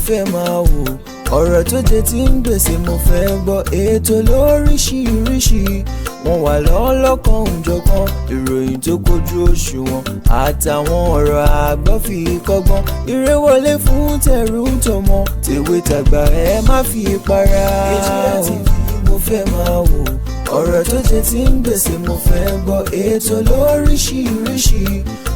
fẹ́ máa wò. Ọ̀rọ̀ tó jẹ ti ń gbèsè mo fẹ́ gbọ́. Ètò lóríṣiríṣi, wọ́n wà lọ́lọ́kan òjọ̀kan. Ìròyìn tó kojú òṣùwọ̀n àtàwọn ọ̀rọ̀ àgbọ́ fi kọ́gbọ́n. Eré wọlé fún tẹ̀rù tọmọ, tèwe tàgbà, ẹ má fi para. BGI TV mo fẹ́ máa wò. Ọ̀rọ̀ tó jẹ ti ń gbèsè mo fẹ́ gbọ́. Ètò lóríṣiríṣi,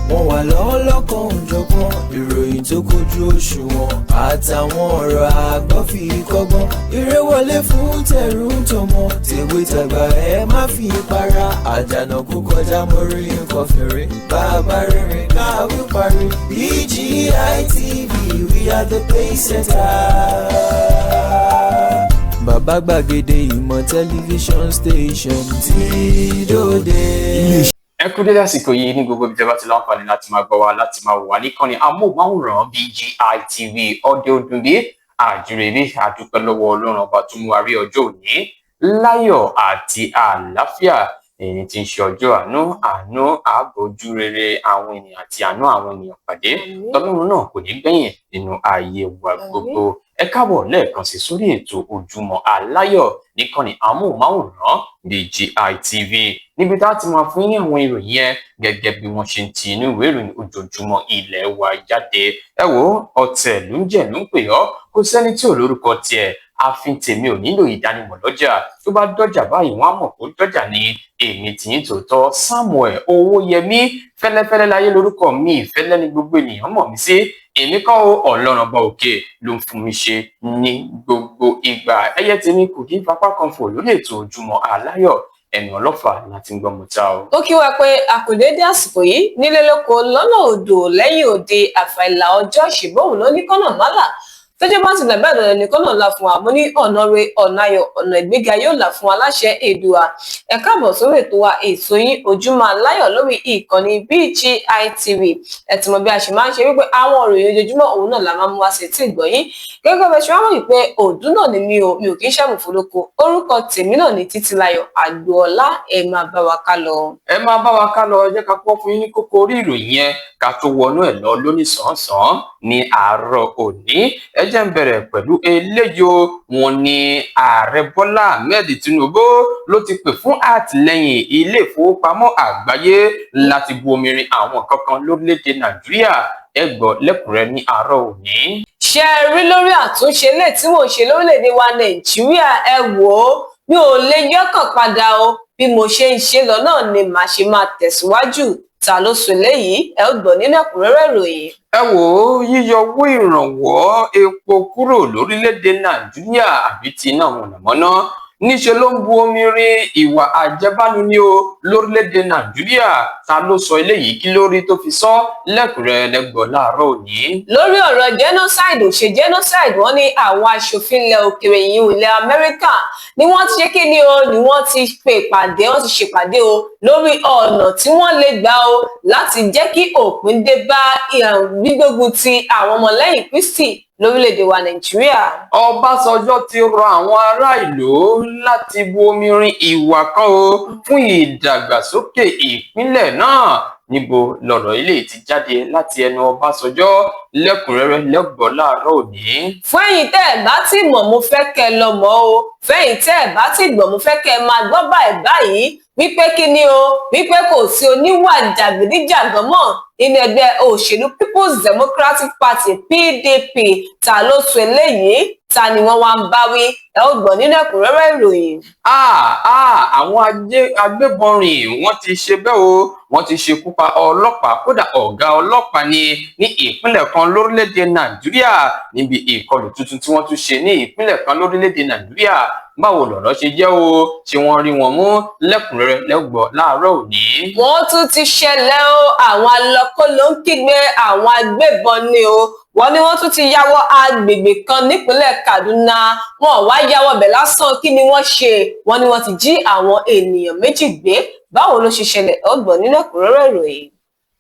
wọ́n wà lọ́lọ́kan òjọ̀kan. Ìròyìn tó kojú òṣùwọ̀n àtàwọn ọ̀rọ̀ àgbọ́ fi kọ́gbọ́n. Eré wọlé fún tẹ̀rù tọmọ, tèwe tàgbà, ẹ má fi para. Àjànà kú kọjá, mo rí nǹkan fèrè. Bàbá rere káwí parí. BGI TV, we are the pace setter. Bàbá gbàgede ìmọ̀ tẹlifíṣọ̀n station tí dòde. Ẹ kú dédé àsìkò yìí ní gbogbo ibi tí ẹ bá ti láǹfààní láti máa gbọ́ wa, láti máa wà níkànnì amóhùnmáwòrán BGI TV. Ọdẹ ọdún bí àjùrèbí, àdúpẹ́ lọ́wọ́ Ọlọ́run Ọba tó mú wa rí ọjọ́ òní láyọ̀ àti àlàáfíà, èyí tí ń ṣe ọjọ́ àánú. Àánú ààbò, ojú rere àwọn ènìyàn àti àánú àwọn ènìyàn pàdé tọ́lọ́run náà kò ní gbẹ̀yìn nínú ayé wa gbogbo. Ẹ káàbọ̀ lẹ́ẹ̀kan sí sórí ètò Ojúmọ́ Aláyọ̀ níkànnì amóhùnmáwòrán BGI TV, níbi tá a ti máa fún yín àwọn ìròyìn yẹn gẹ́gẹ́ bí wọ́n ṣe ń ti inú ìwé ìròyìn ojoojúmọ́ ilé wa jáde. Ẹ wo, ọ̀tẹ̀ ló ń jẹ́ ló ń pè ọ́, kò sẹ́ni tí ò lórúkọ tiẹ̀. Àfin tèmi ò nílò ìdánimọ̀ lọ́jà, tó bá dọ́jà báyìí, wọ́n á mọ̀ kó dọ́jà ní. Èmi tìyín tòótọ́, Samuel Owóyẹmí Fẹ́lẹ́fẹ́lẹ́ láyé lórúkọ mi. Ìfẹ́lẹ́ ní gbogbo ènìyàn mọ̀ mí sí. Èmi kọ́ o, Ọlọ́run Ọba òkè ló ń fún mi ṣe ní gbogbo ìgbà. Ẹyẹ tèmi kò kí ń fapá kan fò lórí ètò Ojúmọ́ Aláyọ̀. Ẹnu ọlọ́fà láti ń gbọ́ mọ́ta o. Ó kí wa pé a kò déédé àsìkò yìí nílé, lóko, lọ́nà odò, lẹ́yìn òde. Àfàìlà ọjọ́ ṣìbóhùn ló ní kọ́nà málà tọ́jọ́ bá ti là bẹ́ẹ̀ lọ́dọ̀ ní kọ́nà là fún wa. Mo ní ọ̀nà re, ọ̀nà ayọ̀, ọ̀nà ìgbéga yóò là fún wa láṣẹ Èdùà. Ẹ káàbọ̀ sórí ètò wa, ètò yín, Ojúmọ́ Aláyọ̀ lórí ìkànnì BGI TV. Ẹ ti mọ bí a ṣe máa ń ṣe wípé àwọn òròyìn ojoojúmọ́ òun náà la máa mú wá sí etí ìgbọ̀nyín. Gẹ́gẹ́ bẹ́ẹ̀ ṣe wá mọ̀ wípé òdú náà ni mi ò mi ò kí ń ṣàmùfòlóko. Orúkọ tèmi náà ní Títílayọ̀ Àgbòọlá. Ẹ máa bá wa ká lọ. Ẹ máa bá wa ká lọ. Ẹ jẹ́ ká kọ́ fún yín ní kókó orí ìròyìn yẹn ká tó wọnú ẹ̀ lọ lónìí sàn-án ní àárọ̀ òní. Ẹ jẹ́ ń bẹ̀rẹ̀ pẹ̀lú eléyìí o. Wọn ní Ààrẹ Bọ́lá Ahmed Tinubu ló ti pè fún àtìlẹ́yìn Ilé Ìfowópamọ́ Àgbáyé láti bu omi rin àwọn kankan lórílẹ̀‐èdè Nàìjíríà. Ẹ gbọ́ lẹ́kùnrẹ́rẹ́ ní àárọ̀ òní. Ṣe é rí lórí àtúnṣe lè tí mò ń ṣe lórílẹ̀‐èdè wa Nàìjíríà, ẹ wò ó, mi ò lè yọkàn padà o. Bí mo ṣe ń ṣe lọ náà ni màá ṣe máa tẹ̀síwájú. Ta ló sọ eléyìí? Ẹ ó gbọ́ nínú ẹ̀kúnrẹ́rẹ́ ìròyìn. Ẹ wò ó, yíyọ owó ìrànwọ́ epo kúrò lórílẹ̀‐èdè Nàìjíríà àbí ti iná mọ̀nàmọ́ná, níṣe ló ń bu omi rin ìwà àjẹbánu ní o lórílẹ̀‐èdè Nàìjíríà. Ta ló sọ eléyìí? Kí ló rí tó fi sọ? Lẹ́kùnrẹ́rẹ́ lẹ́gbọ̀ọ́ láàárọ̀ òní. Lórí ọ̀rọ̀ genocide ò ṣe genocide, wọ́n ní àwọn aṣòfin ilẹ̀ òkèèrè yìí, ilẹ̀ Amẹ́ríkà, ni wọ́n ti ṣe kí ni o, ni wọ́n ti pè pàdé, wọ́n ti ṣèpàdé o lórí ọ̀nà tí wọ́n lè gbà o láti jẹ́ kí òpin dé bá gbígbógun ti àwọn ọmọlẹ́yìn Kristi lórílẹ̀‐èdè wa Nàìjíríà. Ọbásanjọ́ ti rọ àwọn ará ìlú láti bu omi rin ìwà kan o fún ìdàgbàsókè ìpínlẹ̀ náà. Níbo lọ̀rọ̀ ilé ti jáde láti ẹnu Ọbásanjọ́? Lẹ́kùnrẹ́rẹ́ lẹ́gbọ̀ọ́ láàárọ̀ òní. Fún ẹ̀yin tẹ́ ẹ̀ bá ti mọ̀, mo fẹ́ kẹ́ ẹ lọ mọ̀ o. Fẹ́yìn tẹ́ ẹ̀ bá ti gbọ́, mo fẹ́ kẹ́ ẹ máa gbọ́ báyìí báyìí wípé kí ni o, wípé kò sí oníwà jàgídíjàgan mọ́ nínú ẹgbẹ́ òṣèlú People's Democratic Party, PDP. Ta ló sọ eléyìí? Ta ni wọ́n wá ń bá wí? Ẹ ó gbọ́ nínú ẹ̀kúnrẹ́rẹ́ ìròyìn. Àwọn agbébọn rìn, wọ́n ti ṣe bẹ́ẹ̀ o, wọ́n ti ṣekú pa ọlọ́pàá, kódà ọ̀gá ọlọ́pàá ni ní ìpínlẹ̀ kan lórílẹ̀‐èdè Nàìjíríà, níbi ìkọlù tuntun tí wọ́n tún ṣe ní ìpínlẹ̀ kan lórílẹ̀‐èdè Nàìjíríà. Báwo lọ̀rọ̀ ṣe jẹ́ o? Ṣé wọ́n rí wọn mú? Lẹ́kùnrẹ́rẹ́ lẹ́gbọ̀ọ́ láàárọ̀ òní. Wọ́n tún ti ṣẹlẹ̀ o. Àwọn alọ́kó ló ń kígbe, àwọn agbébọn ni o. Wọ́n ní wọ́n tún ti ya wọ agbègbè kan nípínlẹ̀ Kaduna. Wọn ò wá ya wọ bẹ̀ lásán. Kí ni wọ́n ṣe? Wọ́n ní wọ́n ti jí àwọn ènìyàn 2 gbé. Báwo ló ṣe ṣẹlẹ̀? Ó gbọ́ nínú ẹ̀kúnrẹ́rẹ́ ìròyìn.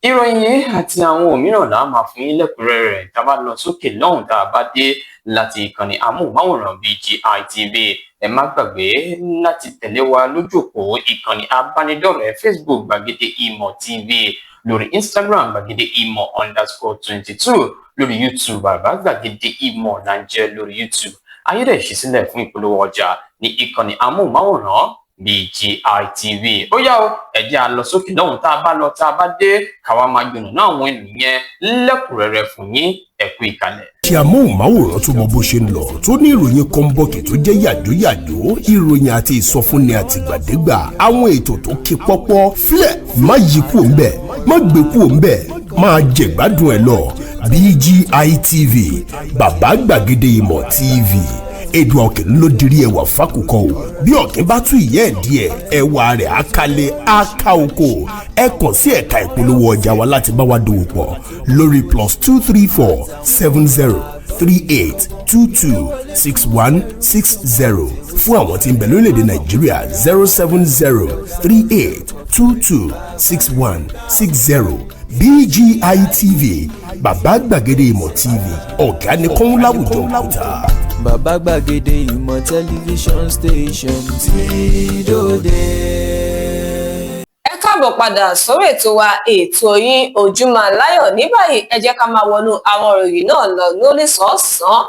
Ìròyìn yìí àti àwọn òmíràn là á máa fún yín lẹ́kùnrẹ́rẹ́ rẹ̀ tá a bá lọ sókè lọ́hùn tá a bá dé láti ìkànnì amóhùnmáwòrán BGI TV. Ẹ má gbàgbé láti tẹ̀lé wa lójú òpó ìkànnì abánidọ́rẹ̀ẹ́ Facebook, Gbàgede Ìmọ̀ TV, lórí Instagram, Gbàgede Ìmọ̀ _22, lórí YouTube, Bàbá Gbàgede Ìmọ̀ là ń jẹ́ lórí YouTube. Ayédè ìṣísílẹ̀ fún ìpolówó ọjà ní ìkànnì amóhùnmáwòrán BGI TV. Ó yá o, ẹ jẹ́ a lọ sókè lọ́hùn, tá a bá lọ, tá a bá dé, káwa máa gbìnà náà àwọn ènìyàn lẹ́kùnrẹ́rẹ́ fún yín. Ẹ kú ìkàlẹ̀. Ṣe amóhùnmáwòrán tó mọ bó ṣe ń lọ, tó ní ìròyìn kọ́ńbọ̀kì tó jẹ́ yàjóyàjó, ìròyìn àti ìsọfúnni àtìgbàdégbà, àwọn ètò tó kí pọ́pọ́ fílẹ̀, má yí kúò ńbẹ̀, má gbé kúò ńbẹ̀, máa jẹ̀gbádùn ẹ̀ lọ. BGI TV, Bàbá Gbàgede Ìmọ̀ TV, èdùn ọ̀kìn ló dirí ẹwà fákùkọ o. Bí ọ̀kìn bá tún ìyẹ́ ẹ̀ díẹ̀, ẹwà rẹ̀ á kálẹ̀, á ká oko. Ẹ kàn sí ẹ̀ka ìpolówó ọjà wa láti bá wa dòwò pọ̀ lórí +234 70 38 22 61 60. Fún àwọn tí ń bẹ lórílẹ̀‐èdè Nàìjíríà, 07038226160. BGI TV, Bàbá Gbàgede Ìmọ̀ TV, ọ̀gá ni kọ́ń láwùjọ òkúta. Bàbá Gbàgede Ìmọ̀ tẹlifíṣọ̀n station tí dòde. Ẹ káàbọ̀ padà sórí ètò wa, ètò yín, Ojúmọ́ Aláyọ̀. Ní báyìí, ẹ jẹ́ ká máa wọnú àwọn ìròyìn náà lọ lórí sọ̀ọ́sán.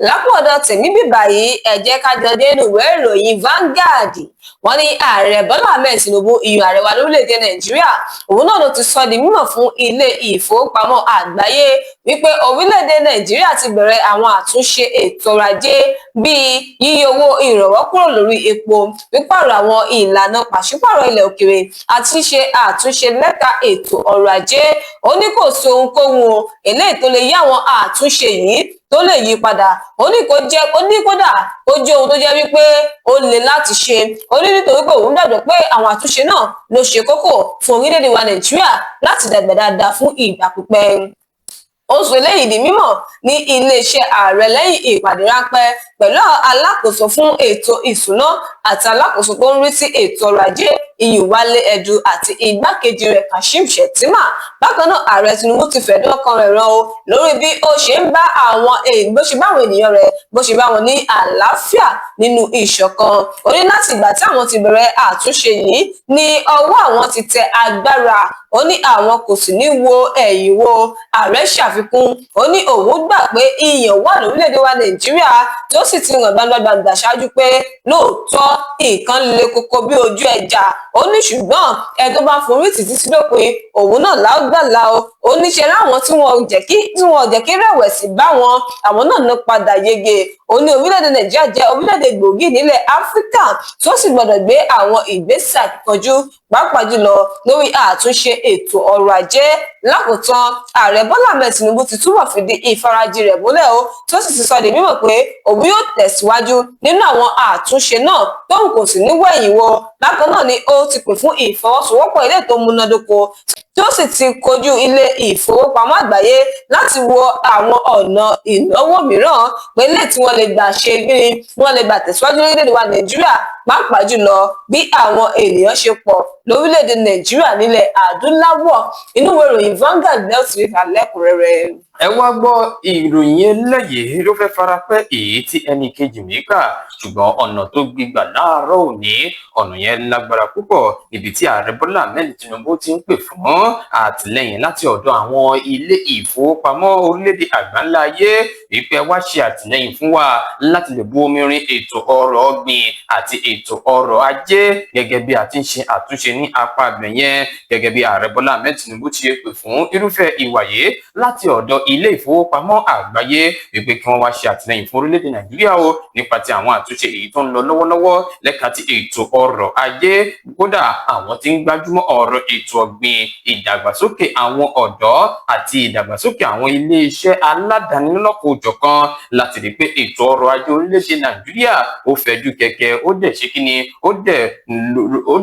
Lápò ọ̀dọ̀ tèmi bíbà yìí, ẹ jẹ́ ká jọ dé inú ìwé ìròyìn Vanguard. Wọ́n ní Ààrẹ Bọ́lá Ahmed Tinubu, ìyún ààrẹ wa lórílẹ̀‐èdè Nàìjíríà, òun náà ló ti sọ di mímọ̀ fún Ilé Ìfowópamọ́ Àgbáyé wípé orílẹ̀-èdè Nàìjíríà ti bẹ̀rẹ̀ àwọn àtúnṣe ètò ọrọ̀ ajé bíi yíyọ owó ìrànwọ́ kúrò lórí epo, pípààrọ̀ àwọn ìlànà pàṣípààrọ̀ ilẹ̀ òkèèrè àti ṣíṣe àtúnṣe lẹ́ka ètò ọrọ̀ ajé. Ó ní kò sí ohunkóhun o eléyìí tó lè yí àwọn àtúnṣe yìí tó lè yí padà. Ó ní kó jẹ́, ó ní kódà ó jẹ́ ohun tó jẹ́ wípé ó le láti ṣe. Ó ní nítorí pé òun gbàgbọ́ pé àwọn àtúnṣe náà ló ṣe kókó fún orílẹ̀-èdè wa Nàìjíríà láti dàgbà dáadáa fún ìgbà pípẹ́. Ó sọ eléyìí di mímọ̀ ní iléeṣẹ́ ààrẹ lẹ́yìn ìpàdé ráńpẹ́ pẹ̀lú alákòóso fún ètò ìṣúná àti alákòóso tó ń rí sí ètò ọrọ̀ ajé, iyùn Wálé Ẹdù, àti igbákejì rẹ̀, Kashim Shettima. Bákan náà, Ààrẹ Tinubu ti fẹ̀dùn ọkàn rẹ̀ ràn o lórí bí ó ṣe ń bá àwọn bó ṣe bá àwọn ènìyàn rẹ̀, bó ṣe bá wọn ní àlàáfíà nínú ìṣọ̀kan. Ó ní láti ìgbà tí àwọn ti bẹ̀rẹ̀ àtúnṣe yìí ní ọwọ́ àwọn ti tẹ agbára. Ó ní àwọn kò sì ní wo ẹ̀yìn wo. Ààrẹ ṣàfikún, ó ní òun gbà pé ìyàn wà lórílẹ̀‐èdè wa Nàìjíríà, tó sì ti hàn gbangba-gbàǹgbà ṣáájú pé lóòótọ́ nǹkan le koko bí ojú ẹja. Ó ní ṣùgbọ́n ẹ tó bá forí tì títí dópin, òun náà lágbàlá o. Ó ní ṣe láwọn tí wọn jẹ́ kí rẹ̀wẹ̀sì bá wọn, àwọn náà ní padà yege. Ó ní orílẹ̀-èdè Nàìjíríà jẹ́ orílẹ̀-èdè gbòógì nílẹ̀ Áfíríkà tó sì gbọ́dọ̀ gbé àwọn ìgbésẹ̀ àkíkanjú, pàápàá jùlọ lórí àtúnṣe ètò ọrọ̀ ajé. Lákòótán, Ààrẹ Bọ́lá Ahmed Tinubu ti túbọ̀ fìdí ìfarajì rẹ̀ múlẹ̀ o, tó sì ti sọ di mímọ̀ pé òun yóò tẹ̀síwájú nínú àwọn àtúnṣe náà, tóun kò sì ní wẹ̀yìn wò. Bákan náà ni ó ti pè fún ìfọwọ́sowọ́pọ̀ ilé tó múnádóko, tí ó sì ti kojú Ilé Ìfowópamọ́ Àgbáyé láti wo àwọn ọ̀nà ìnáwó mìíràn pé lè tí wọ́n lè gbà ṣe bí wọ́n lè gbà tẹ̀síwájú lórílẹ̀‐èdè wa Nàìjíríà, pàápàá jùlọ bí àwọn ènìyàn ṣe pọ̀ lórílẹ̀‐èdè Nàìjíríà nílẹ̀ adúláwọ̀. Inú ìwé ìròyìn Vanguard lẹ́ẹ̀ tí rí lẹ́kùnrẹ́rẹ́. Ẹ wá gbọ́ ìròyìn eléyìí ló fẹ́ fara pẹ́ èyí tí ẹnì kejì mi kà, ṣùgbọ́n ọ̀nà tó gbígbà láàárọ̀ òní, ọ̀nà yẹn lágbára púpọ̀, níbi tí Ààrẹ Bọ́lá Ahmed Tinubu ti ń pè fún àtìlẹ́yìn láti ọ̀dọ̀ àwọn ilé ìfowópamọ́ orílẹ̀-èdè àgbáńlá ayé wípé wá ṣe àtìlẹ́yìn fún wa láti lè bu omi rin ètò ọrọ̀ ọ̀gbìn àti ètò ọrọ̀ ajé gẹ́gẹ́ bí a ti ń ṣe àtúnṣe ní apá ibẹ̀ yẹn. Gẹ́gẹ́ bí Ààrẹ Bọ́lá Ahmed Tinubu ti pè fún irúfẹ́ ìwà yìí láti ọ̀dọ̀ Ilé Ìfowópamọ́ Àgbáyé wípé kí wọ́n wá ṣe àtìlẹ́yìn fún orílẹ̀-èdè Nàìjíríà o nípa ti àwọn àtúnṣe èyí tó ń lọ lọ́wọ́lọ́wọ́ lẹ́ka ti ètò ọrọ̀ ajé. Kódà àwọn tí ń gbájúmọ́ ọ̀rọ̀ ètò ọ̀gbìn, ìdàgbàsókè àwọn ọ̀dọ́ àti ìdàgbàsókè àwọn ilé-iṣẹ́ aládàáni lọ́lọ́kan-ò-jọ̀kan láti rí pé ètò ọrọ̀ ajé orílẹ̀-èdè Nàìjíríà ó fẹ̀jú kẹ̀kẹ́, ó dẹ̀ ṣe kí ni, ó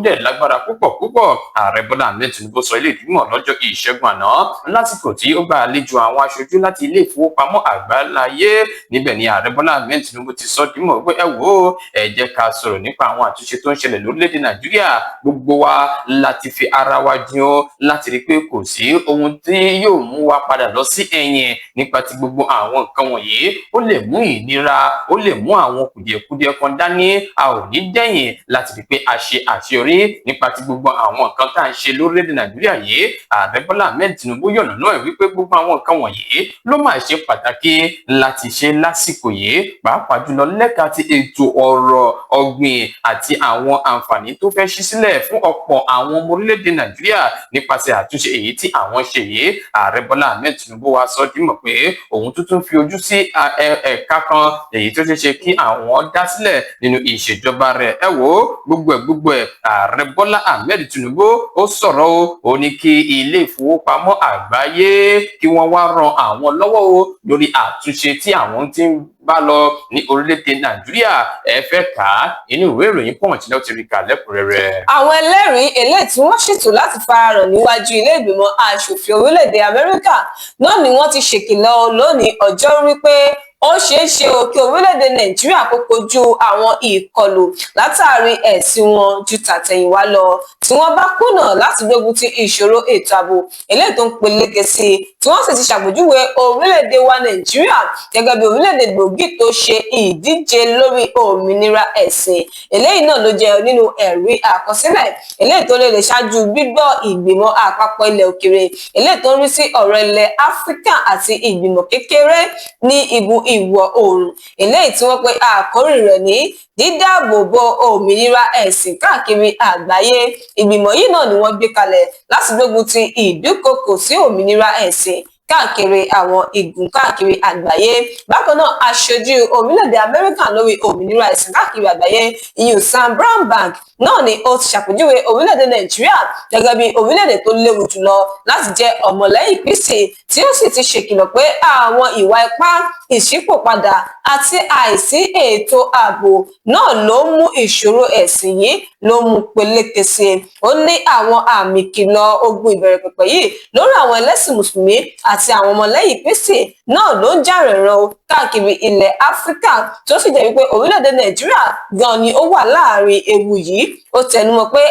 dẹ̀ lágbára púpọ̀ púpọ̀. Ààrẹ Bọ́lá Ahmed Tinubu sọ ilé ìdímọ̀ lọ́jọ́ Ìṣẹ́gun àná lásìkò tí ó gba àlejò àwọn aṣojú láti ilé ìfowópamọ́ àgbáláyé. Níbẹ̀ ni ààrẹ Bọ́lá Ahmed Tinubu ti sọ dímọ̀ pé ẹ wò ó, ẹ jẹ́ ká sọ̀rọ̀ nípa àwọn àtúnṣe tó ń ṣẹlẹ̀ lórílẹ̀‐èdè Nàìjíríà. Gbogbo wa láti fi ara wa jìn ó láti rí pé kò sí ohun tí yóò mú wa padà lọ sí ẹ̀yìn nípa ti gbogbo àwọn nǹkan wọ̀nyí. Ó lè mú ìnira, ó lè mú àwọn kùdìẹ̀kudiẹ kan dání. A ò ní dẹ̀yìn láti rí pé a ṣe àṣeyọrí nípa ti gbogbo àwọn nǹkan tá à ń ṣe lórílẹ̀‐èdè Nàìjíríà yìí. Ààrẹ Bọ́lá Ahmed Tinubu yànnà náà wípé gbogbo àwọn nǹkan wọ̀nyí ló máa ṣe pàtàkì láti ṣe lásìkò yìí, pàápàá jùlọ lẹ́ka ti ètò ọ̀rọ̀ ọ̀gbìn àti àwọn àǹfààní tó fẹ́ ṣí sílẹ̀ fún ọ̀pọ̀ àwọn ọmọ orílẹ̀-èdè Nàìjíríà nípasẹ̀ àtúnṣe èyí tí àwọn ṣe yìí. Ààrẹ Bọ́lá Ahmed Tinubu wá sọ dímọ̀ pé òun tuntun fi ojú sí ẹ̀ka kan èyí tó ṣeé ṣe kí àwọn dá sílẹ̀ nínú ìṣèjọba rẹ̀. Ẹ wò ó, gbogbo ẹ̀ ààrẹ Bọ́lá Ahmed Tinubu ó sọ̀rọ̀ o, ó ní kí ilé ìfowópamọ́ àgbáyé kí wọ́n wá ran àwọn lọ́wọ́ o lórí àtúnṣe tí àwọn ti ń bá lọ ní orílẹ̀-èdè Nàìjíríà. Ẹ fẹ́ kà á, inú ìwé ìròyìn Punch ló ti rí kà lẹ́kùnrẹ́rẹ́. Àwọn ẹlẹ́rìí eléyìí tí wọ́n ṣètò láti farahàn níwájú ilé ìgbìmọ̀ aṣòfin orílẹ̀-èdè Amẹ́ríkà náà ni wọ́n ti ṣèkìlọ̀ lónìí ọjọ́rú wípé ó ṣeé ṣe o kí orílẹ̀-èdè Nàìjíríà kó kojú àwọn ìkọlù látàrí ẹ̀sìn wọn ju tàtẹ̀yìnwá lọ tí wọ́n bá kùnà láti gbógun ti ìṣòro ètò ààbò eléyìí tó ń peléke sí i, tí wọ́n sì ti ṣàpèjúwe orílẹ̀-èdè wa Nàìjíríà gẹ́gẹ́ bí orílẹ̀-èdè gbòógì tó ṣe ìdíje lórí òmìnira ẹ̀sìn. Eléyìí náà ló jẹ́ nínú ẹ̀rí àkọsílẹ̀ eléyìí tó lè ṣáájú gbígbọ́ ìgbìmọ̀ àpapọ̀ ilẹ̀ òkèrè eléyìí tó ń rí sí ọ̀rọ̀ ilẹ̀ Áfíríkà àti ìgbìmọ̀ kékeré ní igun ìwọ̀ oòrùn eléyìí tí wọ́n pe àkórí rẹ̀ ní dídáàbòbò òmìnira ẹ̀sìn káàkiri àgbáyé. Ìgbìmọ̀ yìí náà ni wọ́n gbé kalẹ̀ láti gbógun ti ìdúkokò sí òmìnira ẹ̀sìn káàkiri àwọn igun káàkiri àgbáyé. Bákan náà, aṣojú orílẹ̀-èdè Amẹ́ríkà lórí òmìnira ẹ̀sìn káàkiri àgbáyé ìyún Sam Brownback náà ni ó ti ṣàpèjúwe orílẹ̀-èdè Nàìjíríà gẹ́gẹ́ bí orílẹ̀-èdè tó léwu jùlọ láti jẹ́ ọmọlẹ́yìn Kristi, tí ó sì ti ṣèkìlọ̀ pé àwọn ìwà ipá, ìṣípòpadà àti àìsí ètò ààbò náà ló mú ìṣòro ẹ̀sìn yìí ló mú peléke sí i. Ó ní àwọn àmì ìkìlọ̀ ogun ìbẹ̀rẹ̀ pẹ̀pẹ̀ yìí lórí àwọn ẹlẹ́sìn mùsùlùmí àti àwọn ọmọlẹ́yìn Kristi náà ló ń jà rìnrìn o káàkiri ilẹ̀ Áfíríkà, tó sì jẹ́ wípé orílẹ̀-èdè Nàìjíríà gan ni ó wà láàrin ewu yìí. Ó tẹnumọ́ pé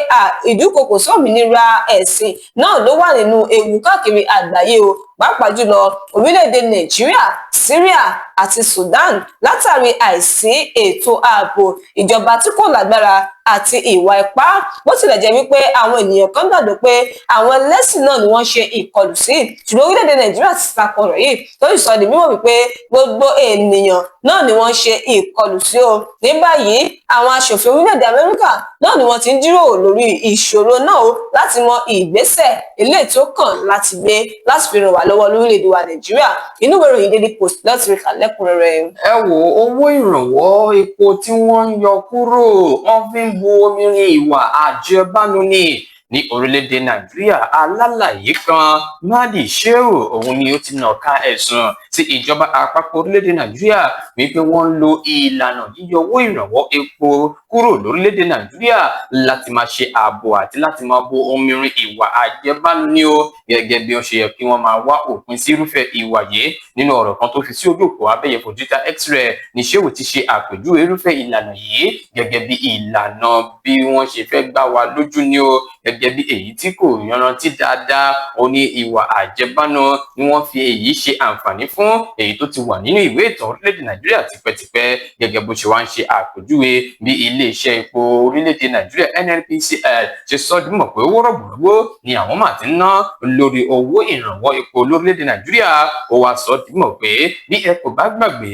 ìdúkokò sí òmìnira ẹ̀sìn náà ló wà nínú ewu káàkiri àgbáyé o, pàápàá jùlọ orílẹ̀-èdè Nàìjíríà, Syria àti Sudan, látàrí àìsí ètò ààbò, ìjọba tí kò lágbára àti ìwà ipá. Bó tilẹ̀ jẹ́ wípé àwọn ènìyàn kan gbàgbọ́ pé àwọn ẹlẹ́sìn náà ni wọ́n ṣe ìkọlù sí, ṣùgbọ́n orílẹ̀-èdè Nàìjíríà ti takò ọ̀rọ̀ yìí, tó sì sọ di mímọ̀ wípé gbogbo ènìyàn náà ni wọ́n ṣe ìkọlù sí o. Ní báyìí, àwọn aṣòfin orílẹ̀-èdè Amẹ́ríkà náà ni wọ́n ti ń jíròrò lórí ìṣòro náà o láti mọ ìgbésẹ̀ eléyìí tó kàn láti gbé láti fi ràn wá lọ́wọ́ lórílẹ̀-èdè wa Nàìjíríà. Inú ìwé ìròyìn Daily Post láti rí kà lẹ́kùnrẹ́rẹ́. Ẹ wo owó ìrànwọ́ epo tí wọ́n ń yọ kúrò, wọ́n fi ń bu omi rin ìwà àjẹbánu ni ní orílẹ̀-èdè Nàìjíríà. Alálàyé kan, Mahdi Shehu, òun ni ó ti nàka ẹ̀sùn sí ìjọba àpapọ̀ orílẹ̀-èdè Nàìjíríà wípé wọ́n ń lo ìlànà yíyọ owó ìrànwọ́ epo kúrò lórílẹ̀-èdè Nàìjíríà láti máa ṣe ààbò àti láti máa bo omi rin ìwà àjẹbánu ní o, gẹ́gẹ́ bí ó ṣe yẹ kí wọ́n máa wá òpin sí irúfẹ́ ìwà yìí. Nínú ọ̀rọ̀ kan tó fi sí ojú òpó abẹ́yẹfò Twitter X-ray ní Shehu ti ṣe àpèjúwe irúfẹ́ ìlànà yìí gẹ́gẹ́ bí ìlànà bí wọ́n ṣe fẹ́ gbá wa lójú ní o, gẹ́gẹ́ bí èyí tí kò yanrantí dáadáa. Ó ní ìwà àjẹbánu ni wọ́n fi èyí ṣe àǹfààní fún, èyí tó ti wà nínú ìwé ìtàn orílẹ̀-èdè Nàìjíríà tipẹ́tipẹ́. Gẹ́gẹ́ bó ṣe wá ń ṣe àpèjúwe bí iléeṣẹ́ epo orílẹ̀-èdè Nàìjíríà NNPCL ṣe sọ dímọ̀ pé owó rọ̀gbọ̀rọ̀gbọ̀ ni àwọn máa ti ná lórí owó ìrànwọ́ epo lórílẹ̀-èdè Nàìjíríà. Ó wá sọ dímọ̀ pé bí ẹ kò bá gbàgbé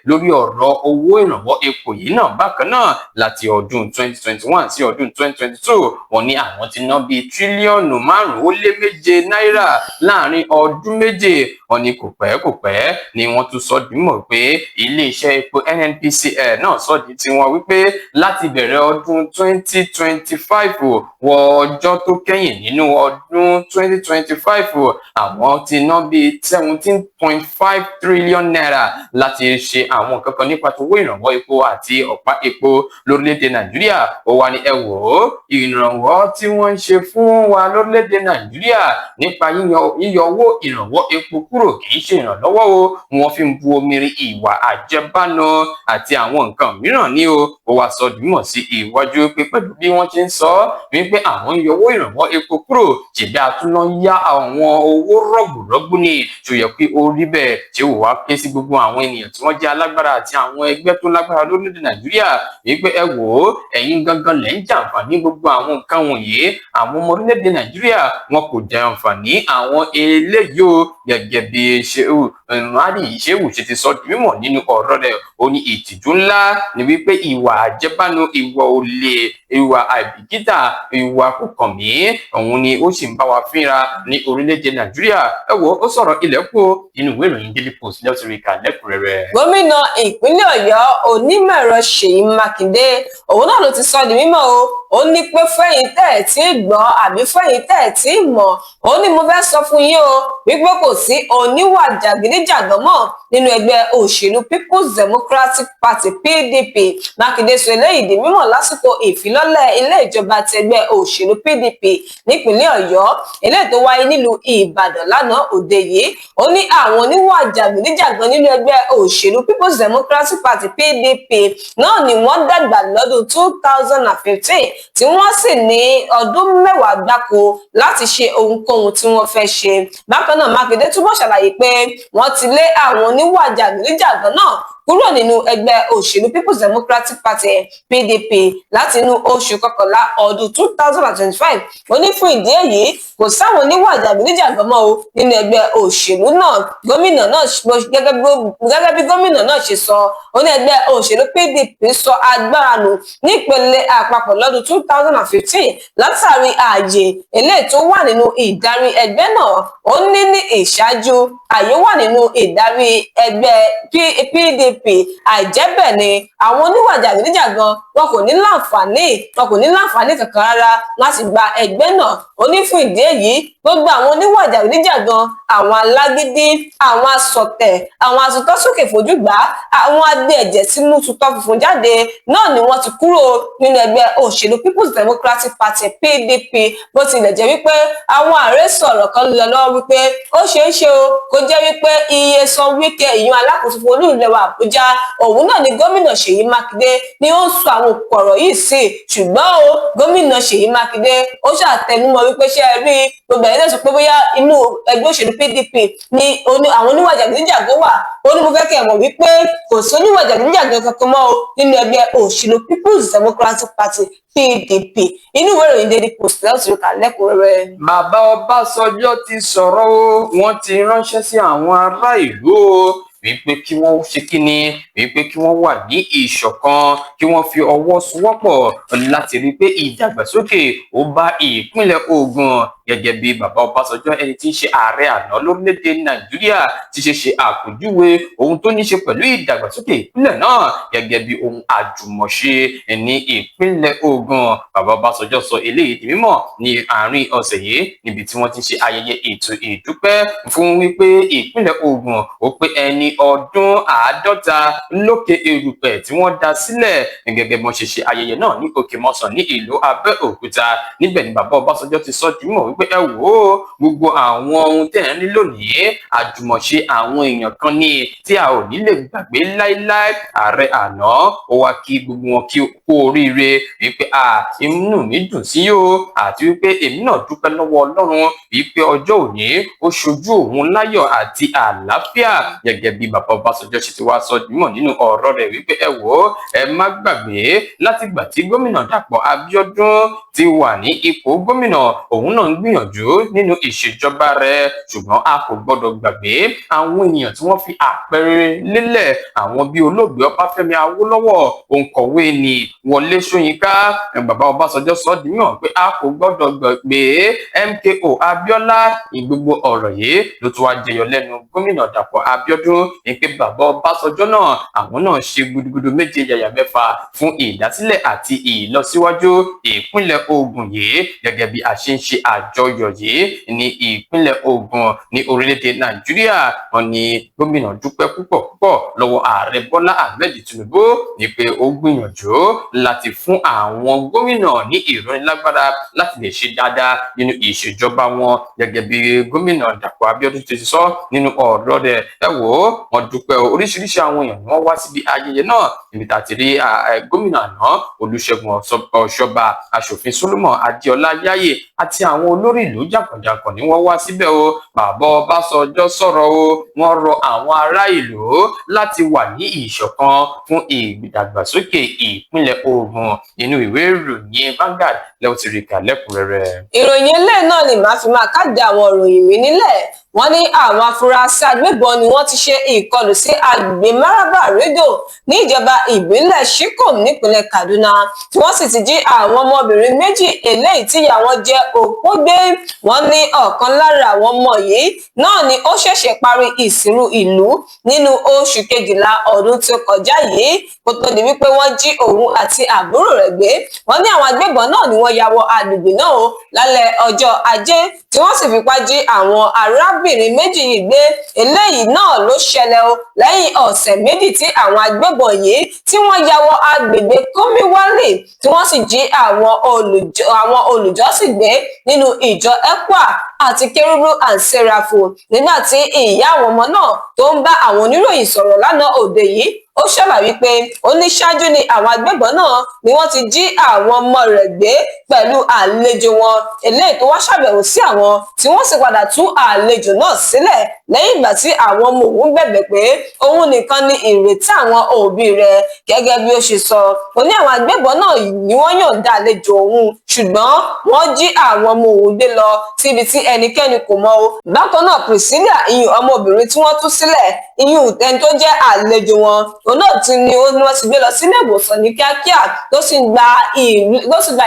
lórí ọ̀rọ̀ owó ìrànwọ́ epo yìí náà bákan náà, láti ọdún 2021 sí ọdún 2022, wọ́n ní àwọn ti ná bíi tírílíọ̀nù 5.7 náírà láàrin ọdún méje. Wọ́n ní kò pẹ́ ni wọ́n tún sọ dímọ̀ pé iléeṣẹ́ epo NNPCL náà sọ di tiwọn wípé láti bẹ̀rẹ̀ ọdún 2025 wọ ọjọ́ tó kẹ́yìn nínú ọdún 2025, àwọn ti ná bíi 17.5 trillion naira láti ṣe àwọn nǹkan kan nípa tówó ìrànwọ́ epo àti ọ̀pá epo lórílẹ̀‐èdè Nàìjíríà. Ó wà ní ẹ wò ó, ìrànwọ́ tí wọ́n wọ́n ń ṣe fún wa lórílẹ̀-èdè Nàìjíríà nípa yíyọ owó ìrànwọ́ epo kúrò kì í ṣe ìrànlọ́wọ́ o, wọ́n fi ń bu omi rin ìwà àjẹbánu àti àwọn nǹkan mìíràn ní o. Ó wá sọ dìímọ̀ sí iwájú pé pẹ̀lú bí wọ́n ṣe ń sọ wípé àwọn ń yọ owó ìrànwọ́ epo kúrò, ṣèbí àtúná yá àwọn owó rọ̀gbùrọ̀gbù ni, tó yẹ kí ó rí bẹ́ẹ̀. Ṣé wò wá ké sí gbogbo àwọn ènìyàn tí wọ́n jẹ́ alágbára àti àwọn ẹgbẹ́ tó lágbára lórílẹ̀-èdè Nàìjíríà wípé ẹ wò ó, ẹ̀yin gangan lẹ́ ń jàǹfààní gbogbo àwọn nǹkan wọ̀nyí, àwọn ọmọ orílẹ̀-èdè Nàìjíríà wọn kò jẹ àǹfààní àwọn eléyìí o. Gẹ́gẹ́ bí Shehu Mari Shehu ṣe ti sọ di mímọ̀ nínú ọ̀rọ̀ rẹ̀, ó ní ìtìjú ńlá ni wípé ìwà àjẹbánu, ìwà olè, ìwà àìbìkítà, ìwà kòkànmí òun ni ó sì ń bá wa fínra ní orílẹ̀-èdè Nàìjíríà. Ẹ wo, ó sọ̀rọ̀ ilẹ̀kùn nínú ìwé ìròyìn Daily Post lẹ́tìrìkà lẹ́kùnrẹ́rẹ́. Gómìnà ìpínlẹ̀ Ọ̀yọ́ onímọ̀-ẹ̀rọ Ṣèyí Mákindé òun náà ló ti sọ di mímọ̀ o. Ó ní pé fẹ́yìn tẹ́ ẹ̀ tí gbọ́ àbí fẹ́yìn tẹ́ ẹ̀ tí mọ̀, ó ní mo fẹ́ sọ fún yín o wípé kò sí oníwà jàgídíjàgan mọ́ nínú ẹgbẹ́ òṣèlú People's Democratic Party PDP. Mákindé sọ eléyìí di mímọ̀ lásìkò ìfilọ́lẹ̀ ilé ìjọba ti ẹgbẹ́ òṣèlú PDP nípínlẹ̀ Ọ̀yọ́, eléyìí tó wáyé nílùú Ìbàdàn lánàá òde yìí. Ó ní àwọn oníwà jàgídíjàgan nínú ẹgbẹ́ òṣèlú People's Democratic Party PDP náà ni wọ́n dàgbà lọ́dún 2015, tí wọ́n sì ní ọdún 10 gbáko láti ṣe ohunkóhun tí wọ́n fẹ́ ṣe. Bákan náà, Mákindé túbọ̀ ṣàlàyé pé wọ́n ti lé àwọn oníwà jàgídíjàgan náà kúrò nínú ẹgbẹ́ òṣèlú People's Democratic Party PDP láti inú oṣù kọkànlá ọdún 2025. Ó ní fún ìdí èyí, kò sáwọn oníwà jàgídíjàgan mọ́ o nínú ẹgbẹ́ òṣèlú náà. Gómìnà náà, gẹ́gẹ́ bí gómìnà náà ṣe sọ, ó ní ẹgbẹ́ òṣèlú PDP sọ agbára nù nípele àpapọ̀ lọ́dún 2015 látàrí ààyè eléyìí tó wà nínú ìdarí ẹgbẹ́ náà. Ó ní ní ìṣáájú, ààyè wà nínú ìdarí ẹgbẹ́ PDP, àìjẹ́ bẹ́ẹ̀ ni àwọn oníwà jàgídíjàgan wọn kò ní láǹfààní kankan rárá láti gba ẹgbẹ́ náà. Ó ní fún ìdí èyí, gbogbo àwọn oníwà jàgídíjàgan, àwọn alágídí, àwọn asọ̀tẹ̀, àwọn asutọ́sókè fojú gbà, àwọn agbé ẹ̀jẹ̀ sínú tutọ́ funfun jáde náà ni wọ́n ti kúrò nínú ẹgbẹ́ òṣèlú People's Democratic Party PDP. Bó tilẹ̀ jẹ́ wípé àwọn ààrẹ sọ̀rọ̀ kan lọ lọ́wọ́ wípé ó ṣeé ṣe o kó jẹ́ wípé Nyesom Wike, ìyún alákòóso fún olú ìlú wa Àbújá, òun náà ni gómìnà Ṣèyí Mákindé ni ó ń sọ àwọn ọ̀rọ̀ yìí sí. Ṣùgbọ́n o, gómìnà Ṣèyí Mákindé ó ṣàtẹnumọ́ wípé ṣe é rí gbogbo ẹ̀yẹ́ sọ pé bóyá inú ẹgbẹ́ òṣèlú PDP ni àwọn oníwà jàgídíjàgan wà, ó ní mo fẹ́ kẹ́ ẹ̀ mọ̀ wípé kò sí oníwà jàgídíjàgan kankan mọ́ o nínú ẹgbẹ́ òṣèlú People's Democratic Party PDP. Inú ìwé ìròyìn Daily Post lẹ́yìn tó kà lẹ́kùnrẹ́rẹ́. Bàbá Ọbásanjọ́ ti sọ̀rọ̀ o, wọ́n ti ránṣẹ́ sí àwọn ará ìlú o wípé kí wọ́n ṣe kíni, wípé kí wọ́n wà ní ìṣọ̀kan, kí wọ́n fi ọwọ́ sowọ́pọ̀ láti rí i pé ìdàgbàsókè ó bá ìpínlẹ̀ Ògùn. Gẹ́gẹ́ bí bàbá Ọbásanjọ́, ẹni tí ń ṣe ààrẹ àná lórílẹ̀‐èdè Nàìjíríà, ti ṣe ṣe àpèjúwe ohun tó ní ṣe pẹ̀lú ìdàgbàsókè ìpínlẹ̀ náà gẹ́gẹ́ bí ohun àjùmọ̀ṣe ní ìpínlẹ̀ Ògùn, bàbá Ọbásanjọ́ sọ eléyìí di mímọ̀ ní àárín ọ̀sẹ̀ yìí níbi tí wọ́n ti ṣe ayẹyẹ ètò ìdúpẹ́ fún wípé ìpínlẹ̀ Ògùn ó pé ẹni ọdún 50 lókè erùpẹ̀ tí wọ́n dá sílẹ̀. Gẹ́gẹ́ bí wọ́n ṣe ṣe ayẹyẹ náà ní Òkè Mọ́sàn ní ìlú Abẹ́òkúta, níbẹ̀ ni bàbá Ọbásanjọ́ ti sọ di mímọ̀ wípé ẹ wò ó, gbogbo àwọn ohun tẹ́ ẹ̀ ń rí lónìí, àjùmọ̀ṣe àwọn èèyàn kan ní tí a ò ní lè gbàgbé láíláí. Ààrẹ àná ó wá kí gbogbo wọn kí kú oríire wípé a inú mi dùn sí yóò, àti wípé èmi náà dúpẹ́ lọ́wọ́ Ọlọ́run wípé ọjọ́ òní ó ṣojú òun láyọ̀ àti àlàáfíà. Gẹ́gẹ́ bí bàbá Ọbásanjọ́ ṣe ti wá sọ mímọ̀ nínú ọ̀rọ̀ rẹ̀ wípé ẹ wò ó, ẹ má gbàgbé, látìgbà tí gómìnà Dàpọ̀ Abíọ́dún ti wà ní ipò gómìnà, òun náà ń gbìyànjú nínú ìṣèjọba rẹ̀, ṣùgbọ́n a kò gbọ́dọ̀ gbàgbé àwọn ènìyàn tí wọ́n fi àpẹẹrẹ lélẹ̀, àwọn bíi olóògbé Ọbáfẹ́mi Awólọ́wọ̀, òǹkọ̀wé ni Wọlé Ṣóyínká. Bàbá Ọbásanjọ́ sọ di mímọ̀ pé a kò gbọ́dọ̀ gbàgbé MKO Abíọ́lá. Ní gbogbo ọ̀rọ̀ yìí ló tún wá jẹyọ lẹ́nu gómìnà Dàpọ̀ Abíọ́dún. Ní pé bàbá Ọbásanjọ́ náà, àwọn náà ṣe gudugudu méje yàyà mẹ́fà fún ìdásílẹ̀ àti ìlọsíwájú ìpínlẹ̀ Ògùn yìí. Gẹ́gẹ́ bí a ṣe ń ṣe àjọyọ̀ yìí ní ìpínlẹ̀ Ògùn ní orílẹ̀-èdè Nàìjíríà, wọ́n ní gómìnà dúpẹ́ púpọ̀ púpọ̀ lọ́wọ́ ààrẹ Bọ́lá Ahmed Tinubu ní pé ó gbìyànjú láti fún àwọn gómìnà ní ìrónilágbára láti lè ṣe dáadáa nínú ìṣèjọba wọn, gẹ́gẹ́ bí gómìnà Dàpọ̀ Abíọ́dún ti sọ nínú ọ̀rọ̀ rẹ̀. Ẹ wò ó, wọ́n dúpẹ́. Oríṣiríṣi àwọn èèyàn ni wọ́n wá síbi ayẹyẹ náà, níbi tá a ti rí gómìnà àná Olúṣẹ́gun Ọ̀ṣọ́bà, aṣòfin Solomon Adéọlá Yáyè àti àwọn olórí ìlú jàǹkànjàǹkàn ni wọ́n wá síbẹ̀ o. Bàbá Ọbásanjọ́ sọ̀rọ̀ o, wọ́n rọ àwọn ará ìlú láti wà ní ìṣọ̀kan fún ìdàgbàsókè ìpínlẹ̀ Ògùn. Inú ìwé ìròyìn Vanguard lẹ́wọ̀n ti rí kà lẹ́kùnrẹ́rẹ́. Ìròyìn eléyìí náà ni màá fi máa káàdì àwọn ìròyìn mi nílẹ̀. Wọ́n ní àwọn afurasí agbébọn ni wọ́n ti ṣe ìkọlù sí agbègbè Maraba Rido ní ìjọba ìbílẹ̀ Shikom nípínlẹ̀ Kaduna, tí wọ́n sì ti jí àwọn ọmọbìnrin méjì eléyìí tí ìyá wọn jẹ́ òpó gbé. Wọ́n ní ọ̀kan lára àwọn ọmọ yìí náà ni ó ṣẹ̀ṣẹ̀ parí ìsìnrú ìlú nínú oṣù kejìlá ọdún tí ó kọjá yìí, kó tó di wípé wọ́n jí òun àti àbúrò rẹ̀ gbé. Wọ́n ní àwọn agbébọn náà ni wọ́n ya wọ agbègbè náà o lálẹ́ ọjọ́ Ajé, tí wọ́n sì fipá jí àwọn arábìnrin méjì yìí gbé. Eléyìí náà ló ṣẹlẹ̀ o lẹ́yìn ọ̀sẹ̀ 2 tí àwọn agbébọn yìí tí wọ́n ya wọ agbègbè Kómíwálì, tí wọ́n sì jí àwọn olùjọ́sìn gbé nínú ìjọ ECWA àti Kérúbù and Sẹ́ráfù. Nígbà tí ìyá àwọn ọmọ náà tó ń bá àwọn oníròyìn sọ̀rọ̀ lánàá òde yìí, ó ṣàlàyé pé ó ní ṣáájú ni àwọn agbébọn náà ni wọ́n ti jí àwọn ọmọ rẹ̀ gbé pẹ̀lú àlejò wọn eléyìí tó wá ṣàbẹ̀wò sí àwọn, tí wọ́n sì padà tú àlejò náà sílẹ̀ lẹ́yìn ìgbà tí àwọn ọmọ òun bẹ̀bẹ̀ pé òun nìkan ni ìrètí àwọn òbí rẹ̀. Gẹ́gẹ́ bí ó ṣe sọ, ó ní àwọn agbébọn náà ni wọ́n yọ̀ǹda àlejò òun, ṣùgbọ́n wọ́n jí àwọn ọmọ òun gbé lọ síbi tí ẹnikẹ́ni kò mọ̀ o. Bákan náà, Priscilla, ìyún ọmọbìnrin tí wọ́n tú sílẹ̀, ìyún ẹni tó jẹ́ àlejò wọn, òun náà ti ní wọ́n ti gbé lọ sílé ìwòsàn ní kíákíá, tó sì gba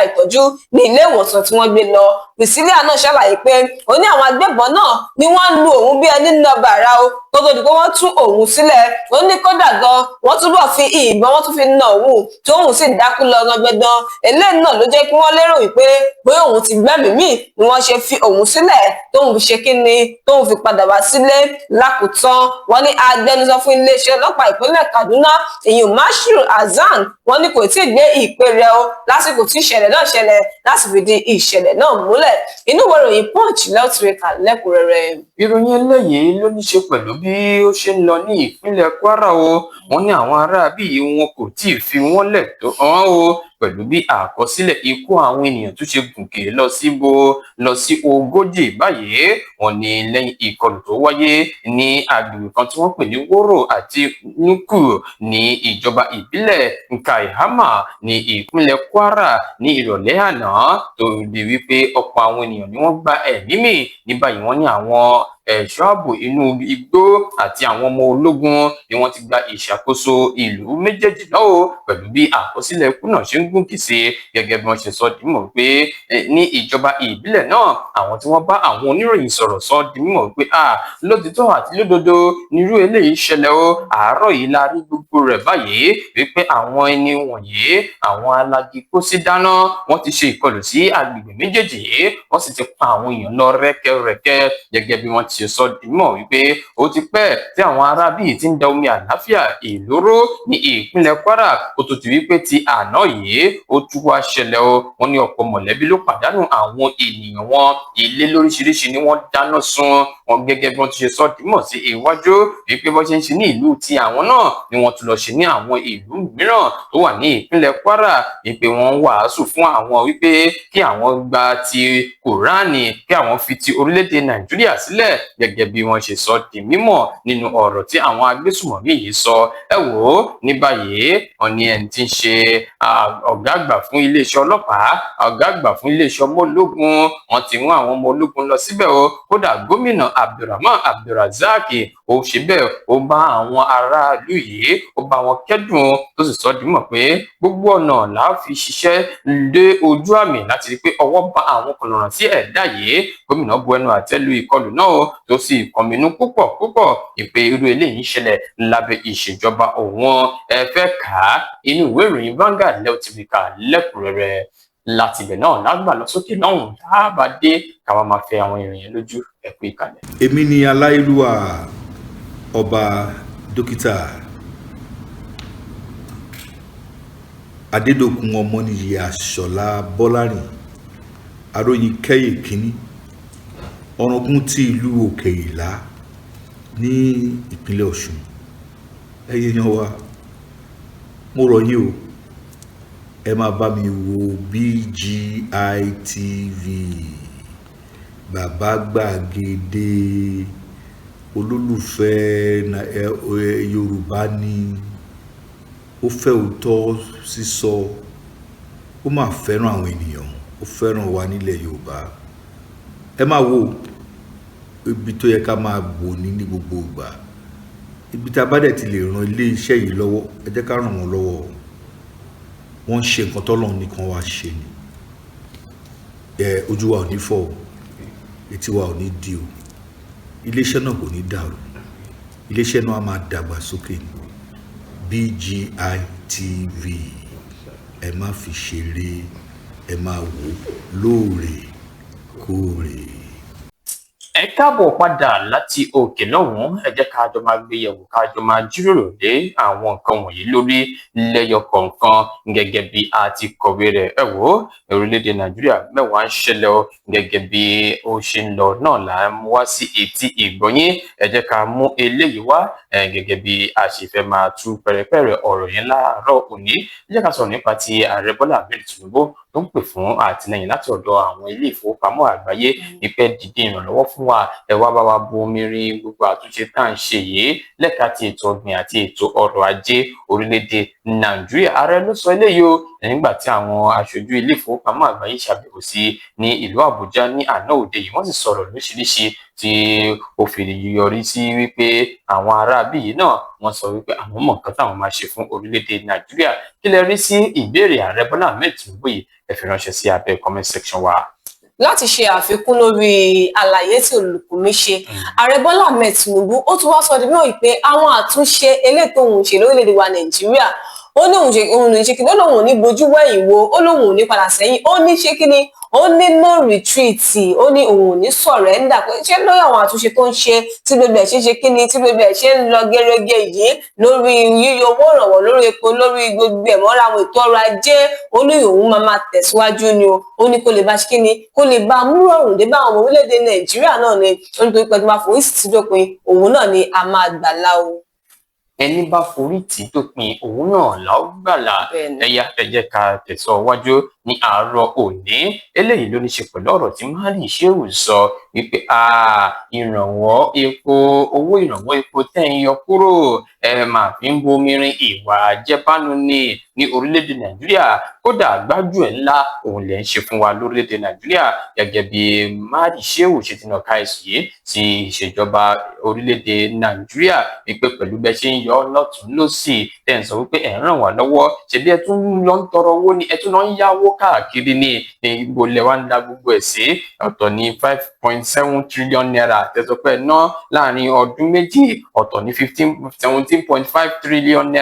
ìtọ́jú ní ilé ìwòsàn tí wọ́n gbé lọ. Priscilla náà ṣàlàyé pé ó ní àwọn agbébọn náà ni wọ́n ń lu òun bí ẹni nà bàrà o, kó tó di pé wọ́n tú òun sílẹ̀. Ó ní kódà gan wọ́n túbọ̀ fi ìbọn, wọ́n tún fi nà òun, tó òun sì dákú lọ gbọngbọngbọn. Eléyìí náà ló jẹ́ kí wọ́n lérò wípé bóyá òun ti gbẹ́mìí mì ni wọ́n ṣe fi òun sílẹ̀, tóun fi ṣe kí ni, tóun fi padà wá sílé. Lákòótán, wọ́n ní agbẹnusọ fún iléeṣẹ́ ọlọ́pàá ìpínlẹ̀ Kaduna, ìyún Mashood Hasan, wọ́n ní kò tíì gbé ìpè rẹ̀ o lásìkò tí ìṣẹ̀lẹ̀ náà ṣẹlẹ̀ láti fìdí ìṣẹ̀lẹ̀ náà múlẹ̀. Inú ìwé ìròyìn Punch lẹ́tùrẹ́kà lẹ́kùnrẹ́rẹ́. Ìròyìn eléyìí ló ní ṣe pẹ̀lú bí ó ṣe ń lọ ní ìpínlẹ̀ Kwara o. Wọ́n ní àwọn aráabí wọn kò tíì fi wọ́n lẹ̀ tó hàn o, pẹ̀lú bí àkọsílẹ̀ ikú àwọn ènìyàn tó ṣe gùnkè lọ sí 40 báyìí. Wọ́n ní lẹ́yìn ìkọlù tó wáyé ní agbègbè kan tí wọ́n pè ní Wóró àti Nuku ní ìjọba ìbílẹ̀ Nkaihama ní ìpínlẹ̀ Kwara ní ìrọ̀lẹ́ àná, tó di wípé ọ̀pọ̀ àwọn ènìyàn ni wọ́n gba ẹ̀mí mì. Ní báyìí wọ́n ní àwọn ẹ̀ṣọ́ ààbò inú igbó àti àwọn ọmọ ológun ni wọ́n ti gba ìṣàkóso ìlú méjèèjì náà o, pẹ̀lú bí àkọsílẹ̀ ikú náà ṣe ń gùnkè sí. Gẹ́gẹ́ bí wọ́n ṣe sọ di mímọ̀ pé ní ìjọba ìbílẹ̀ náà, àwọn tí wọ́n bá àwọn oníròyìn sọ̀rọ̀ sọ di mímọ̀ pé lótìtọ́ àti lódodo nírú eléyìí ṣẹlẹ̀ o. Àárọ̀ yìí la rí gbogbo rẹ̀ báyìí wípé àwọn ẹni wọ̀nyí, àwọn alágikósí dáná, wọ́n ti ṣe ìkọlù sí agbègbè méjèèjì yìí, wọ́n sì ti pa àwọn èèyàn lọ rẹ́kẹrẹ́kẹ́. Gẹ́gẹ́ bí wọ́n ti sọ di mímọ̀ wípé ó ti pẹ́ tí àwọn aráabí ti ń da omi àlàáfíà ìlú rú ní ìpínlẹ̀ Kwara, kó tó ti wípé ti àná yìí ó tún wá ṣẹlẹ̀ o. Wọ́n ní ọ̀pọ̀ mọ̀lẹ́bí ló pàdánù àwọn ènìyàn wọn, ilé lóríṣiríṣi ni wọ́n dáná sun wọn. Gẹ́gẹ́ bí wọ́n ti ṣe sọ di mímọ̀ sí iwájú wípé bó ṣe ń ṣe ní ìlú ti àwọn náà ni wọ́n tún lọ ṣe ní àwọn ìlú mìíràn tó wà ní ìpínlẹ̀ Kwara, wípé wọ́n ń wàásù fún àwọn wípé kí àwọn gba ti Kùránì, kí àwọn fi ti orílẹ̀-èdè Nàìjíríà sílẹ̀. Gẹ́gẹ́ bí wọ́n ṣe sọ di mímọ̀ nínú ọ̀rọ̀ tí àwọn agbésùmọ̀mí yìí sọ. Ẹ wò ó, ní báyìí wọ́n ní ẹni tí ń ṣe ọ̀gá àgbà fún iléeṣẹ́ ọlọ́pàá, ọ̀gá àgbà fún iléeṣẹ́ ọmọ ológun, wọ́n ti mú àwọn ọmọ ológun lọ síbẹ̀ o. Kódà gómìnà Abdulrahman Abdulrazak ó ṣe bẹ́ẹ̀, ó bá àwọn aráàlú yìí, ó bá wọn kẹ́dùn, tó sì sọ di mímọ̀ pé gbogbo ọ̀nà là á fi ṣiṣẹ́ dé ojú àmì láti rí pé ọwọ́ bá àwọn kọlọ̀rọ̀ sí ẹ̀dá yìí. Gómìnà bu ẹnu àtẹ́ lu ìkọlù náà o. Tó sì kọminú púpọ̀ púpọ̀ ìpè irú eléyìí ń ṣẹlẹ̀ lábẹ́ ìṣèjọba òun. Ẹ fẹ́ kà á, inú ìwé ìròyìn Vanguard lẹ́ẹ̀ ti fi kà lẹ́kùnrẹ́rẹ́. Láti ibẹ̀ náà lágbà lọ sókè lọ́hùn, tá a bá dé, káwa máa fẹ́ àwọn ìròyìn lójú. Ẹ kú ìkàlẹ̀. Èmi ni aláìlúwà Ọba Dókítà Adédọ̀kun Ọmọnìyí Àṣọlá Bọ́lárìn Aróyin Kẹ́yè Kínní, Ọ̀ràngún ti ìlú Òkè Ìlá ní ìpínlẹ̀ Ọ̀ṣun. Ẹ̀yin èèyàn wa, mo rọ̀ yín o, ẹ máa bá mi wo BGI TV, Bàbá Gbàgede olólùfẹ́ Yorùbá ni ó fẹ́ òótọ́ sísọ, ó máa fẹ́ràn àwọn ènìyàn, ó fẹ́ràn wa nílẹ̀ Yorùbá. Ẹ máa wo ibi tó yẹ ká máa wò ní ní gbogbo ìgbà. Ibi tá a bá dẹ̀ ti lè ran ilé iṣẹ́ yìí lọ́wọ́, ẹ jẹ́ ká ràn wọ́n lọ́wọ́. Wọ́n ń ṣe nǹkan tọ́lọ́run nìkan wá ṣe ni. Ẹ ojú wa ò ní fọ́ o, etí wa ò ní di o, iléeṣẹ́ náà kò ní dàrú, iléeṣẹ́ náà á máa dàgbà sókè ni. BGI TV, ẹ má fi ṣeré, ẹ máa wò lóòrèkóòrè. Ẹ káàbọ̀ padà láti òkè lọ́hùn-ún. Ẹ jẹ́ ká jọ máa gbé yẹ̀wò, ká jọ máa jíròrò lé àwọn nǹkan wọ̀nyí lórí lẹ́yọ kọ̀ọ̀kan gẹ́gẹ́ bí a ti kọ̀wé rẹ̀. Ẹ wò ó, orílẹ̀-èdè Nàìjíríà mẹ́wàá ń ṣẹlẹ̀ o. Gẹ́gẹ́ bí ó ṣe ń lọ náà là ń mú wá sí etí ìgbọ̀nyín. Ẹ jẹ́ ká mú eléyìí wá gẹ́gẹ́ bí a ṣe fẹ́ máa tú pẹ̀rẹ̀pẹ̀rẹ̀ ọ̀rọ̀ yẹn láàárọ̀ òní. Ẹ jẹ́ ká sọ̀rọ̀ nípa ti Ààrẹ Bọ́lá Ahmed Tinubu tó ń pè fún àtìlẹ́yìn láti ọ̀dọ̀ àwọn ilé ìfowópamọ́ àgbáyé, ìpẹ́ dìde ìrànlọ́wọ́ fún wa, ẹ wá bá wa bu omi rin gbogbo àtúnṣe tá à ń ṣe yìí lẹ́ka ti ètò ọ̀gbìn àti ètò ọrọ̀ ajé orílẹ̀-èdè Nàìjíríà. Ààrẹ ló sọ eléyìí o nígbà tí àwọn aṣojú ilé ìfowópamọ́ àgbáyé ṣàbẹ̀wò sí ní ìlú Àbújá ní àná òde yìí. Wọ́n sì sọ̀rọ̀ lóríṣiríṣi tí ó fi yọrí sí wípé àwọn aráabí yìí náà wọ́n sọ wípé àwọn mọ̀ nǹkan táwọn máa ṣe fún orílẹ̀-èdè Nàìjíríà. Kí lẹ rí sí ìbéèrè Ààrẹ Bọ́lá Ahmed Tinubu yìí? Ẹ fi ránṣẹ́ sí abẹ́ comment section wa. Láti ṣe àfikún lórí àlàyé tí olùkùnmí ṣe, Ààrẹ Bọ́lá Ahmed Tinubu ó tún wá sọ di mímọ̀ pé àwọn àtúnṣe elétò òun ṣe lórílẹ̀-èdè wa Nàìjíríà, ó ní òun ṣe òun ní ṣe kí ni, ó lóun ò ní bojú wẹ̀yìn wo, ó lóun ò ní padà sẹ́yìn, ó ní ṣe kí ni, ó ní no retreat, ó ní òun ò ní surrender, pé ṣé lórí àwọn àtúnṣe tó ń ṣe, tí gbogbo ẹ̀ ṣe ṣe kí ni, tí gbogbo ẹ̀ ṣe ń lọ gẹ́rẹ́gẹ́ yìí, lórí yíyọ owó ìrànwọ́ lórí epo, lórí gbogbo ẹ̀ mọ́ra àwọn ètò ọrọ̀ ajé, ó ní òun máa máa tẹ̀síwájú ni o. Ó ní kó lè bá ṣe kí ni, kó lè bá múrọ̀rùn dé bá àwọn ọmọ orílẹ̀-èdè Nàìjíríà náà ni. Ó ní torí pé tó bá forí sí dópin, òun náà ni a máa gbàlà o. Ẹni bá forí tì í dópin, òun náà là ó gbàlà. Ẹyà, ẹ jẹ́ ká tẹ̀síwájú ní àárọ̀ òní. Eléyìí ló ní ṣe pẹ̀lú ọ̀rọ̀ tí Mahdi Shehu sọ wípé ìrànwọ́ epo, owó ìrànwọ́ epo tẹ́ ń yọ kúrò, ẹ máa fi ń bomirin ìwà àjẹbánu ní ní orílẹ̀-èdè Nàìjíríà, kódà gbájúẹ̀ ńlá òun lè ń ṣe fún wa lórílẹ̀-èdè Nàìjíríà. Gẹ́gẹ́ bí Mahdi Shehu ṣe ti nàka ẹ̀sùn yìí sí ìṣèjọba orílẹ̀-èdè Nàìjíríà wípé pẹ̀lú bẹ́ẹ̀ ṣe ń yọ lọ́tún lọ́sì, tẹ́ ń sọ wípé ẹ̀ ń ràn wá lọ́wọ́, ṣebí ẹ tún lọ ń tọrọ owó ni, ẹ tún lọ ń yáwó káàkiri ní ibo lẹ wá ń da gbogbo ẹ̀ sí? Ọ̀tọ̀ ní ₦5.7 trillion tẹ̀sán pé ná láàrin ọdún 2, ọ̀tọ̀ ní 15, ₦17.5 trillion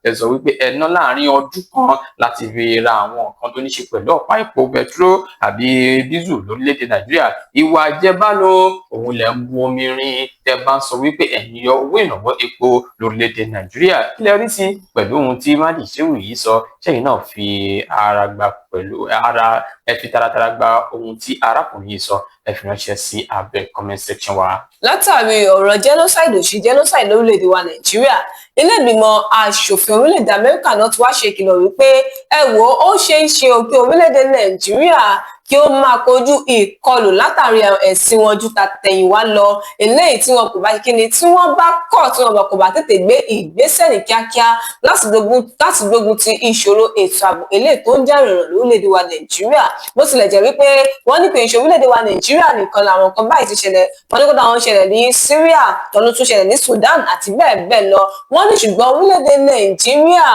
tẹ̀sán wípé ẹ ná láàrin ọdún kan láti fi ra àwọn nǹkan tó ní ṣe pẹ̀lú ọ̀pá epo bẹtiró àbí dísù lórílẹ̀‐èdè Nàìjíríà. Ìwà àjẹbánu òun lẹ̀ ń bu omi rin tẹ́ bá ń sọ wípé ẹ̀yin yọ owó ìrànwọ́ epo lórílẹ̀‐èdè Nàìjíríà. Kí lẹ rí sí pẹ̀lú ohun tí Mahdi Shehu yìí sọ? Ṣẹ́yìn náà fi ara gba pẹ̀lú ara ẹ, fi taratara gba ohun tí arákùnrin yìí sọ? Ẹ fi ránṣẹ́ sí abẹ́ comment section wa. Látàrí ọ̀rọ̀ genocide, òṣì genocide lórílẹ̀‐èdè wa Nàìjíríà, ilé ìgbìmọ̀ aṣòfin orílẹ̀‐èdè Amẹ́ríkà náà ti wá ṣe ìkìlọ̀ wípé ẹ wò ó, ṣe é ṣe òkè orílẹ̀‐èdè Nàìjíríà kí ó máa kojú ìkọlù látàrí ẹ̀sìn wọn ju tàtẹ̀yìnwá lọ, eléyìí tí wọn kò bá kíni, tí wọ́n bá kọ̀, tí wọn kò bá tètè gbé ìgbésẹ̀ ní kíákíá láti gbógun ti ìṣòro ètò ààbò eléyìí tó ń jà rìnrìn lórílẹ̀‐èdè wa Nàìjíríà. Bó tilẹ̀ jẹ́ wípé wọ́n ní pé ìṣòro orílẹ̀-èdè wa Nàìjíríà nìkan làwọn nǹkan báyìí ti ṣẹlẹ̀, wọ́n ní kódà wọ́n ṣẹlẹ̀ ní Syria, tọ́nu tún ṣẹlẹ̀ ní Sudan àti bẹ́ẹ̀ bẹ́ẹ̀ lọ. Wọ́n ní ṣùgbọ́n orílẹ̀-èdè Nàìjíríà,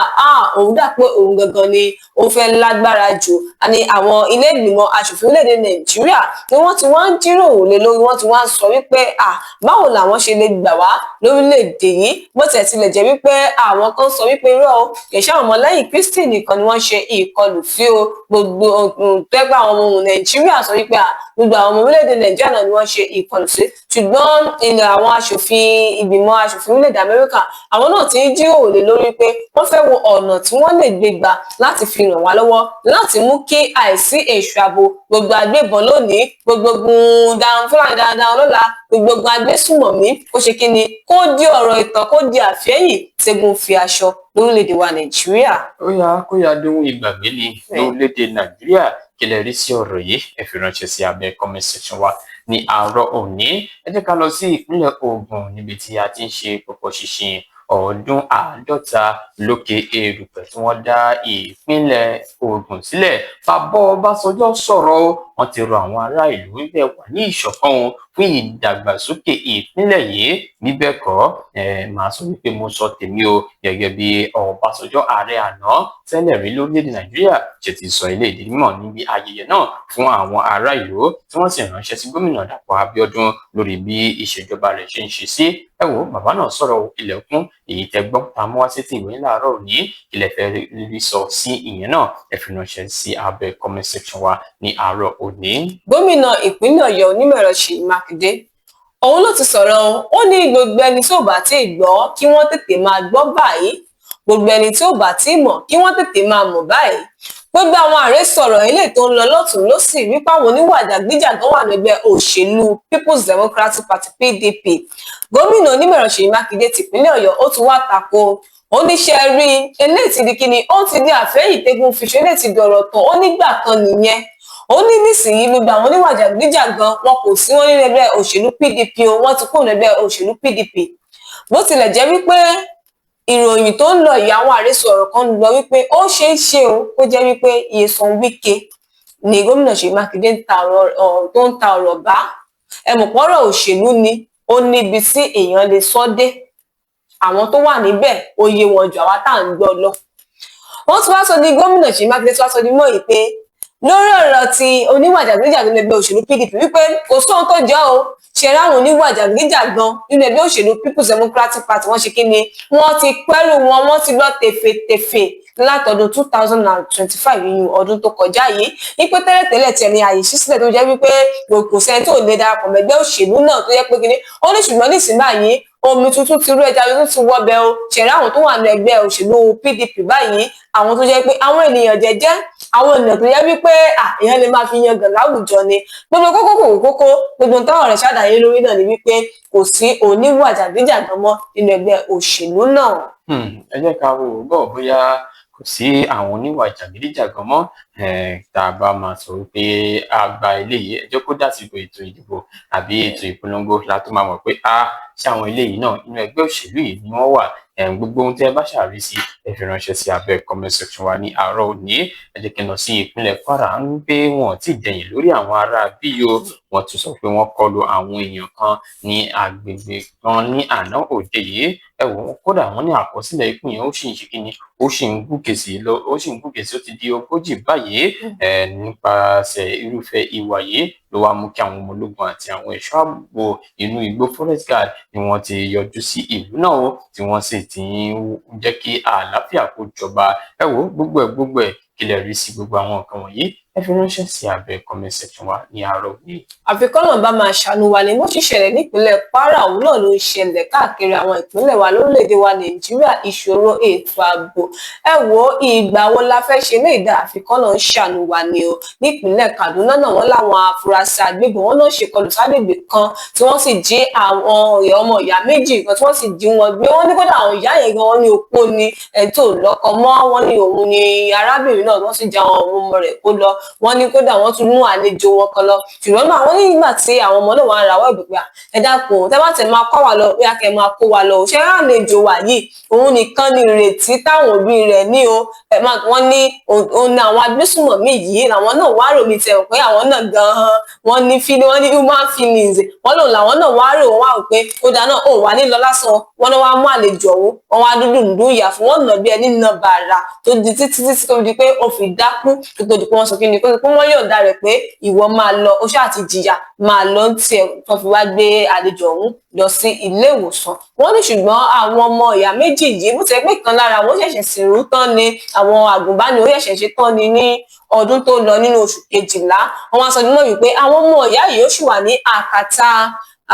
òun dà pé òun gangan ni ó fẹ́ lágbára jù ní àwọn ilé ìgbìmọ̀. aṣòfin orílẹ̀-èdè Nàìjíríà ni wọ́n ti wá ń jíròrò lé lórí. Wọ́n ti wá ń sọ wípé báwo làwọn ṣe lè gbà wá lórílẹ̀-èdè yìí, bó tiẹ̀ tilẹ̀ jẹ́ wípé àwọn kan sọ wípé irọ́ o, kì í ṣe àwọn ọmọlẹ́yìn Kristi nìkan ni wọ́n ṣe ìkọlù sí o. Gbogbo tẹ́gbà àwọn ọmọ Nàìjíríà sọ wípé gbogbo àwọn ọmọ orílẹ̀-èdè Nàìjíríà náà ni wọ́n ṣe ìkọlù sí. Ṣùgbọ́n ilẹ̀ àwọn aṣòfin, ìgbìmọ̀ aṣòfin orílẹ̀-èdè Amẹ́ríkà, àwọn náà ti ń jíròrò lé lórí pé wọ́n fẹ́ wo ọ̀nà tí wọ́n lè gbé gbà láti fi ràn wá lọ́wọ́ láti mú kí àìsí ètò ààbò, gbogbo agbébọn lónìí, gbogbo gun Fúlàní darandaran lọ́la, gbogbo agbésùmọ̀mí, kó ṣe kí ni, kó di ọ̀rọ̀ ìtàn, kó di àfẹ́yìn tẹ́gun fi aṣọ lórílẹ̀‐èdè wa Nàìjíríà. Ó yá, kó yá dóhun ìgbàgbé ni lórílẹ̀‐èdè Nàìjíríà. Kí lẹ rí sí ọ̀rọ̀ yìí? Ẹ fi ránṣẹ́ sí abẹ́ comment section wa ní àárọ̀ òní. Ẹ jẹ́ ká lọ sí ìpínlẹ̀ Ògùn, níbi tí a ti ń ṣe pọ̀pọ̀ ṣìnṣìn ọdún 50 lókè erùpẹ̀ tí wọ́n dá ìpínlẹ̀ Ògùn sílẹ̀. Bàbá Ọbásanjọ́ sọ̀rọ̀ o. Wọ́n ti rọ àwọn ará ìlú wípé wà ní ìṣọ̀kan o fún ìdàgbàsókè ìpínlẹ̀ yìí. Níbẹ̀ kọ́, màá sọ wípé mo sọ tèmi o. Gẹ́gẹ́ bí Ọbásanjọ́, ààrẹ àná tẹ́lẹ̀ rí lórílẹ̀‐èdè Nàìjíríà, ṣe ti sọ ilé ìdí mímọ̀ níbi ayẹyẹ náà fún àwọn ará ìlú, tí wọ́n sì ránṣẹ́ sí gómìnà Dàpọ̀ Abíọ́dún lórí bí ìṣèjọba rẹ̀ ṣe ń ṣe sí. Ẹ wo, bàbá náà sọ̀rọ̀ ilẹ̀kùn èyí tẹ́ gbọ́ tá a mú wá sétí ìwé láàárọ̀ òní. Ilẹ̀ fẹ́ rí sọ sí ìyẹn náà, ẹ fi ránṣẹ́ sí abẹ́ comment section wa ní àárọ̀ òní. Gómìnà ìpínlẹ̀ Ọ̀yọ́, onímọ̀-ẹ̀rọ Ṣèyí Mákindé, òun ló ti sọ̀rọ̀. Ó ní gbogbo ẹni tí ò bá tí ì gbọ́, kí wọ́n tètè máa gbọ́ báyìí. Gbogbo ẹni tí ò bá tí ì mọ̀, kí wọ́n tètè máa mọ̀ báyìí. Gbogbo àwọn ààrẹ sọ̀rọ̀ eléyìí tó ń lọ lọ́tùn lósì wípé àwọn oníwà jàgídíjàgan wà lẹ́gbẹ́ òṣèlú People's Democratic Party, PDP, gómìnà onímọ̀-ẹ̀rọ Ṣèyí Mákindé tìpínlẹ̀ Ọ̀yọ́, ó ti wá tako. Ó ní ṣe rí eléyìí ti di kíni, ó ti di àfẹ́yìntẹ́gun fìṣẹ́, eléyìí ti dọ̀rọ̀ tán. Ó nígbà kan nìyẹn. Ó ní nísìnyí, gbogbo àwọn oníwà jàgídíjàgan, wọn kò sí wọn nínú ẹgbẹ́ òṣèlú PDP o. Wọ́n ti kúrò nínú ẹgbẹ́ òṣèlú PDP. Bó tilẹ̀ jẹ́ wípé ìròyìn tó ń lọ yìí, àwọn àhesọ ọ̀rọ̀ kan ń lọ wípé ó ṣeé ṣe o, kó jẹ́ wípé Nyesom Wike ni gómìnà Ṣèyí Mákindé ń ta ọ̀rọ̀ tó ń ta ọ̀rọ̀ bá. Ẹ mọ̀ pọ́rọ̀ òṣèlú ni, ó níbi tí èèyàn lè sọ dé. Àwọn tó wà níbẹ̀, ó yé wọn jù àwa tá à ń gbọ́ lọ. Wọ́n tún wá sọ ní gómìnà Ṣèyí Mákindé tún wá sọ ní mọ́ yìí pé lórí ọ̀rọ̀ ti oníwà jàgídíjàgan nínú ẹgbẹ́ òṣèlú PDP, wípé kò sóhun tó jọ o. Ṣe ráwọn oníwà jàgídíjàgan nínú ẹgbẹ́ òṣèlú People's Democratic Party, wọ́n ṣe kí ni, wọ́n ti pẹ́rù wọn, wọ́n ti lọ tèfètèfè látọdún 2025, yìí ọdún tó kọjá yìí. Ní pé tẹ́lẹ̀tẹ́lẹ̀ tiẹ̀ ní àyè sísílẹ̀ tó jẹ́ wípé kò sẹ́ni tó lè darapọ̀ mẹ́gbẹ́ òṣèlú náà tó jẹ́ pé kíní. Ó ní ṣùgbọ́n nísìnyí báyìí, omi tuntun ti rú, ẹja tuntun ti wọbẹ̀ o. Ṣẹ̀rẹ́ àwọn tó wà ní ẹgbẹ́ òṣèlú PDP báyìí, àwọn tó jẹ́ pé àwọn ènìyàn jẹ́jẹ́, àwọn ènìyàn tó jẹ́ wípé èèyàn lè máa fi yangàn láwùjọ ni. Gbogbo kókó kòkó kókó, gbogbo táwọn rẹ̀ ṣàdáyé lórí náà ni wípé kò sí oníwà jàgídíjàgan mọ́ nínú ẹgbẹ́ òṣèlú náà. Ẹ jẹ́ ká wò ó bọ̀ bóyá kò sí àwọn oníwà jàgídíjàgan mọ́. Tá a bá máa sọ wípé a gba eléyìí, ẹ jẹ́ kó dàsìkò ètò ìdìbò àbí ètò ìpolongo la tó máa mọ̀ pé a ṣé àwọn eléyìí náà inú ẹgbẹ́ òṣèlú yìí ni wọ́n wà. Gbogbo ohun tí ẹ bá ṣàrí sí, ẹ fi ránṣẹ́ sí abẹ́ comment section wa ní àárọ̀ òní. Ẹ jẹ́ kí n lọ sí ìpínlẹ̀ Kwara, ń pé wọn ò tí ì dẹ̀yìn lórí àwọn ará bíyò. Wọ́n tún sọ pé wọ́n kọlu àwọn èèyàn kan ní agbègbè kan ní àná òde yìí. Ẹ wò ó, kódà wọ́n ní àkọsílẹ̀ ikú yẹn ó sì ń ṣe kíni, ó sì ń gòkè sí lọ, ó sì ń gòkè sí, ó ti di 40 báyìí. Nípasẹ̀ irúfẹ́ ìwà yìí ló wá mú kí àwọn ọmọ ológun àti àwọn ẹ̀ṣọ́ ààbò inú igbó, forest guard, ni wọ́n ti yọjú sí ìlú náà o, tí wọ́n sì ti ń jẹ́ kí àlàáfíà kó jọba. Ẹ wò ó, gbogbo ẹ̀ gbogbo ẹ̀, kí lẹ rí sí gbogbo àwọn nǹkan wọ̀nyí? Ẹ fi ránṣẹ́ sí abẹ́ comment section wa ní àárọ̀ yìí. Àfikọ́nà bá máa ṣàánú wa ni. Bó ṣe ṣẹlẹ̀ nípínlẹ̀ Kwara, òun náà ló ń ṣẹlẹ̀ káàkiri àwọn ìpínlẹ̀ wa lórílẹ̀‐èdè wa Nàìjíríà. Ìṣòro ètò ààbò, ẹ wo, ìgbà wo la fẹ́ ṣe ní ìdá? Àfikọ́nà ń ṣàánú wa ni o. Nípínlẹ̀ Kaduna náà, wọ́n láwọn afurasí agbébọn, wọn náà ṣèkọlù ságbègbè kan tí wọ́n sì jí àwọn ọmọ ìyá méjì kan, tí wọ́n sì jí wọn gbé. Wọ́n ní kódà àwọn ìyá yẹn gan, wọ́n ní opó ni ẹ̀ tó lọ́kọ mọ́, wọ́n ní òun ni arábìnrin náà. Wọ́n sì já àwọn ọmọ rẹ̀ kó lọ. Wọ́n ní kódà wọ́n tún mú àlejò wọn kan lọ. Ṣùgbọ́n náà, wọ́n ní nígbà tí àwọn ọmọ náà wà ń rawọ́ ẹ̀bẹ̀ pé ẹ dákun, tẹ́ bá tẹ̀ máa kọ́ wa lọ, bóyá kẹ́ máa kó wa lọ, ṣé àlejò wa yìí, òun nìkan ni ìrètí táwọn òbí rẹ̀ ní o. Ẹ máa wọ́n ní òun ní àwọn agbésùmọ̀mí yìí làwọn náà wá rò mí tẹ̀ pé àwọn náà gan-an wọ́n ní feeling, wọ́n ní human feelings. Wọ́n lòun làwọn náà wá rò, wọ́n wá rò pé ó dáná, òun wà nílọ lásán. Wọ́n náà wá mú àlejò ọ̀hún, wọ́n wá dúdú dúdú ìyà fún wọn nà bí ẹni nà bàrà tó di títí títí tó di pé ó fi dákú, tó di pé wọ́n sọ kí ni. ni pé wọ́n yọ̀ǹda rẹ̀ pé ìwọ máa lọ, ó ṣáà ti jìyà, máa lọ ń tiẹ̀, tó fi wá gbé àlejò ọ̀hún lọ sí ilé ìwòsàn. Wọ́n ní ṣùgbọ́n àwọn ọmọ ìyá méjì yìí, bó ti jẹ́ pé kan lára wọn ṣẹ̀ṣẹ̀ sìnrú tán ni, àwọn àgùnbánirọ̀ ṣẹ̀ṣẹ̀ ṣe tán ni ní ọdún tó lọ nínú oṣù kejìlá. Wọ́n wá sọ nímọ̀ wípé àwọn ọmọ ìyá yìí ó sì wà ní àkàtà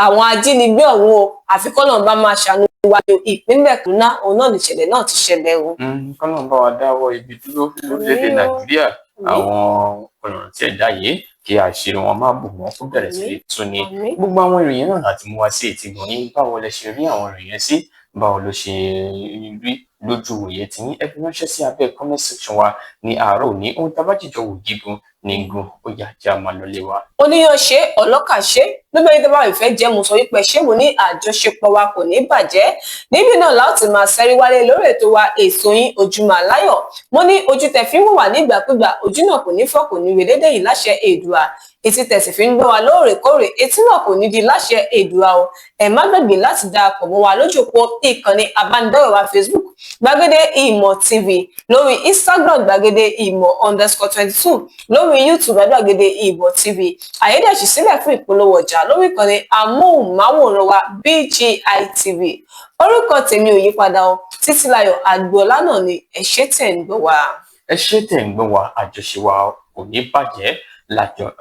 àwọn ajínigbé ọ̀hún o, àfi kọ́lọ́run bá máa ṣàánú wa. Ìpínlẹ̀ Kaduna òun náà nìṣẹ̀lẹ̀ náà ti ṣẹlẹ̀ o. Kọ́lọ́run bá wa dáwọ́ ibi dúró lórílẹ̀‐èdè Nàìjíríà. Àwọn olùrántí ẹ̀dá yìí, kí àṣírí wọn má bò wọ́n, kó bẹ̀rẹ̀ sí í tú ni. Gbogbo àwọn ìròyìn náà láti mú wá sí etí gbọ̀nyìn. Báwo lẹ ṣe rí àwọn ìròyìn yẹn sí? Báwo ló ṣe rí lójú òye tí yín? Ẹ fi ránṣẹ́ sí abẹ́ comment section wa ní àárọ̀ òní. Ohun tá a bá jìjọ wò gígùn ní igun, ó yá, jẹ́ a máa lọlé wa. Oníyan ṣe, ọlọ́kà ṣe, gbogbo ẹni tó bá ìfẹ́ jẹ́, mo sọ wípé ṣé mo ní àjọṣepọ̀ wa kò ní bàjẹ́. Níbí náà láti máa ṣẹ́rí wálé lórí ètò wa, èso yín, Ojúmọ́ Aláyọ̀. Mo ní ojú tẹ fi ń wò wá nígbàkúgbà, ojú náà kò ní fọ́, kò ní wélédè yìí láṣẹ Èdùà. Etí tẹ̀sí fi ń gbọ́ wa lóòrèkóòrè, etí náà kò ní di láṣẹ Èdùà o. Ẹ má gbàgbé láti darapọ̀ mọ́ wa lójú òpó ìkànnì abánidọ́rẹ̀ẹ́ wa, Facebook Gbàgede Ìmọ̀ TV, lórí Instagram Gbàgede Ìmọ̀_22, lórí YouTube Gbàgede Ìmọ̀ TV. Àyédèṣí sílẹ̀ fún ìpolówó ọjà lórí ìkànnì amóhùnmáwòrán wa BGI TV. Orúkọ tèmi ò yípadà o, Títílayọ̀ Àgbọ̀lá náà ni. Ẹ ṣé tẹ̀ ń gbọ́ wa. Ẹ ṣé tẹ̀ ń gbọ́ wa. Àjọṣe wa kò ní bàjẹ́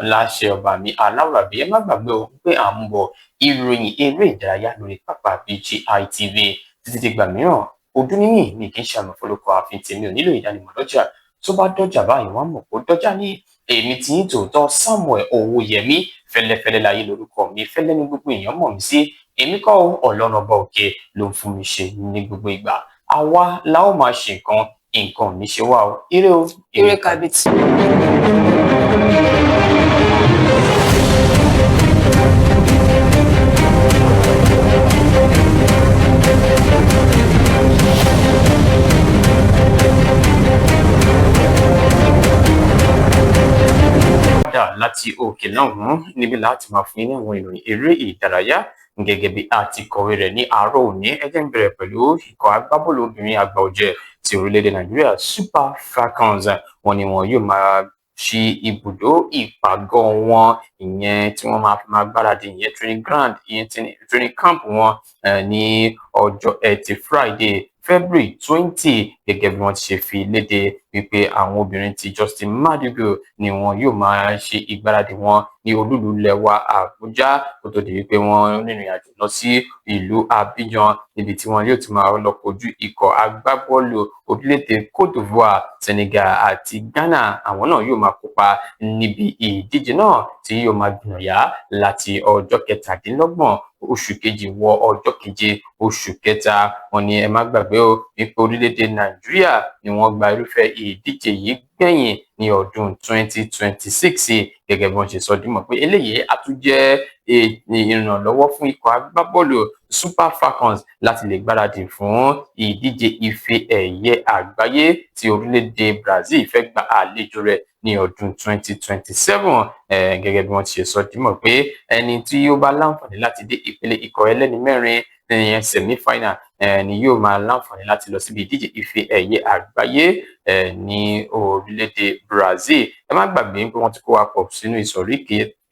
láṣẹ ọba mi aláwùrábí. Ẹ má gbàgbé o pé à ń bọ̀ ìròyìn eré ìdárayá lórí pápá BGI TV. Títí dìgbà mìíràn, ọdún níyìn ní kì í ṣe àmọ̀ fọlọ́kọ ààfin. Tèmi ò nílò ìdánimọ̀ lọ́jà, tó bá dọ́jà báyìí, wọ́n mọ̀ kó dọ́jà ní. Èmi tí ń tòótọ́, Samuel Owóyẹmí Fẹ́lẹ́fẹ́lẹ́ láyé lórúkọ mi. Fẹ́lẹ́ ní gbogbo èèyàn mọ̀ mí sí. Èmi kọ́, Ọlọ́run ọba òkè ló ń fún mi ṣe ní gbogbo ìgbà. Àwa la ó máa ṣe nǹkan, nǹkan ò ní ṣe wá o. Ire o. Ire kàbìtì. Padà láti òkè náà hàn níbi láti máa fún yín ní àwọn ìròyìn eré ìdárayá gẹ́gẹ́ bí a ti kọ̀wé rẹ̀ ní àárọ̀ òní. Ẹ jẹ́ n bẹ̀rẹ̀ pẹ̀lú ikọ̀ agbábọ́ọ̀lù obìnrin àgbà ọ̀jẹ̀ ti orílẹ̀-èdè Nàìjíríà, Super Falcons. Wọ́n ní wọn yóò máa ṣí ibùdó ìpàgọ́ wọn, ìyẹn tí wọ́n máa fi máa gbáradì, ìyẹn training ground, ìyẹn training camp wọn ní ọjọ́ Ẹtì Friday, February 20, gẹ́gẹ́ bí wọ́n ti ṣe fi léde wípé àwọn obìnrin ti Justin Madugu ni wọn yóò máa ṣe ìgbáradì wọn ní olúùlú ilẹ̀ wa Àbújá, kó tó di wípé wọ́n rìnrìn àjò lọ sí ìlú Abidjan, níbi tí wọn yóò ti máa lọ kojú ikọ̀ agbábọ́ọ̀lù orílẹ̀-èdè Cote d'Ivoire. Senegal àti Ghana, àwọn náà yóò máa kópa níbi ìdíje náà tí yóò máa gbìyànjá láti ọjọ́ 27 oṣù kejì wọ ọjọ́ 7 oṣù kẹta. Wọ́n ní ẹ má gbàgbé o wípé orílẹ̀-èdè Nàìjíríà ni wọ́n gba irúfẹ́ ìdíje yìí gbẹ̀yìn ní ọdún 2026. Gẹ́gẹ́ bí wọ́n ṣe sọ dímọ̀ pé eléyìí á tún jẹ́ ìrànlọ́wọ́ fún ikọ̀ agbábọ́ọ̀lù Super Falcons láti lè gbáradì fún ìdíje ife ẹ̀yẹ àgbáyé tí orílẹ̀-èdè Brazil fẹ́ gba àlejò rẹ̀ ní ọdún 2027. Gẹ́gẹ́ bí wọ́n ti ṣe sọ dímọ̀ pé ẹni tí ó bá láǹfààní láti dé ìpele ikọ̀ ẹlẹ́ni mẹ́rin, ìyẹn semi final, ni yóò máa láǹfààní láti lọ síbi ìdíje ife ẹ̀yẹ àgbáyé ní orílẹ̀-èdè Brazil. Ẹ má gbàgbé pé wọ́n ti kó wa pọ̀ sínú ìsọ̀rí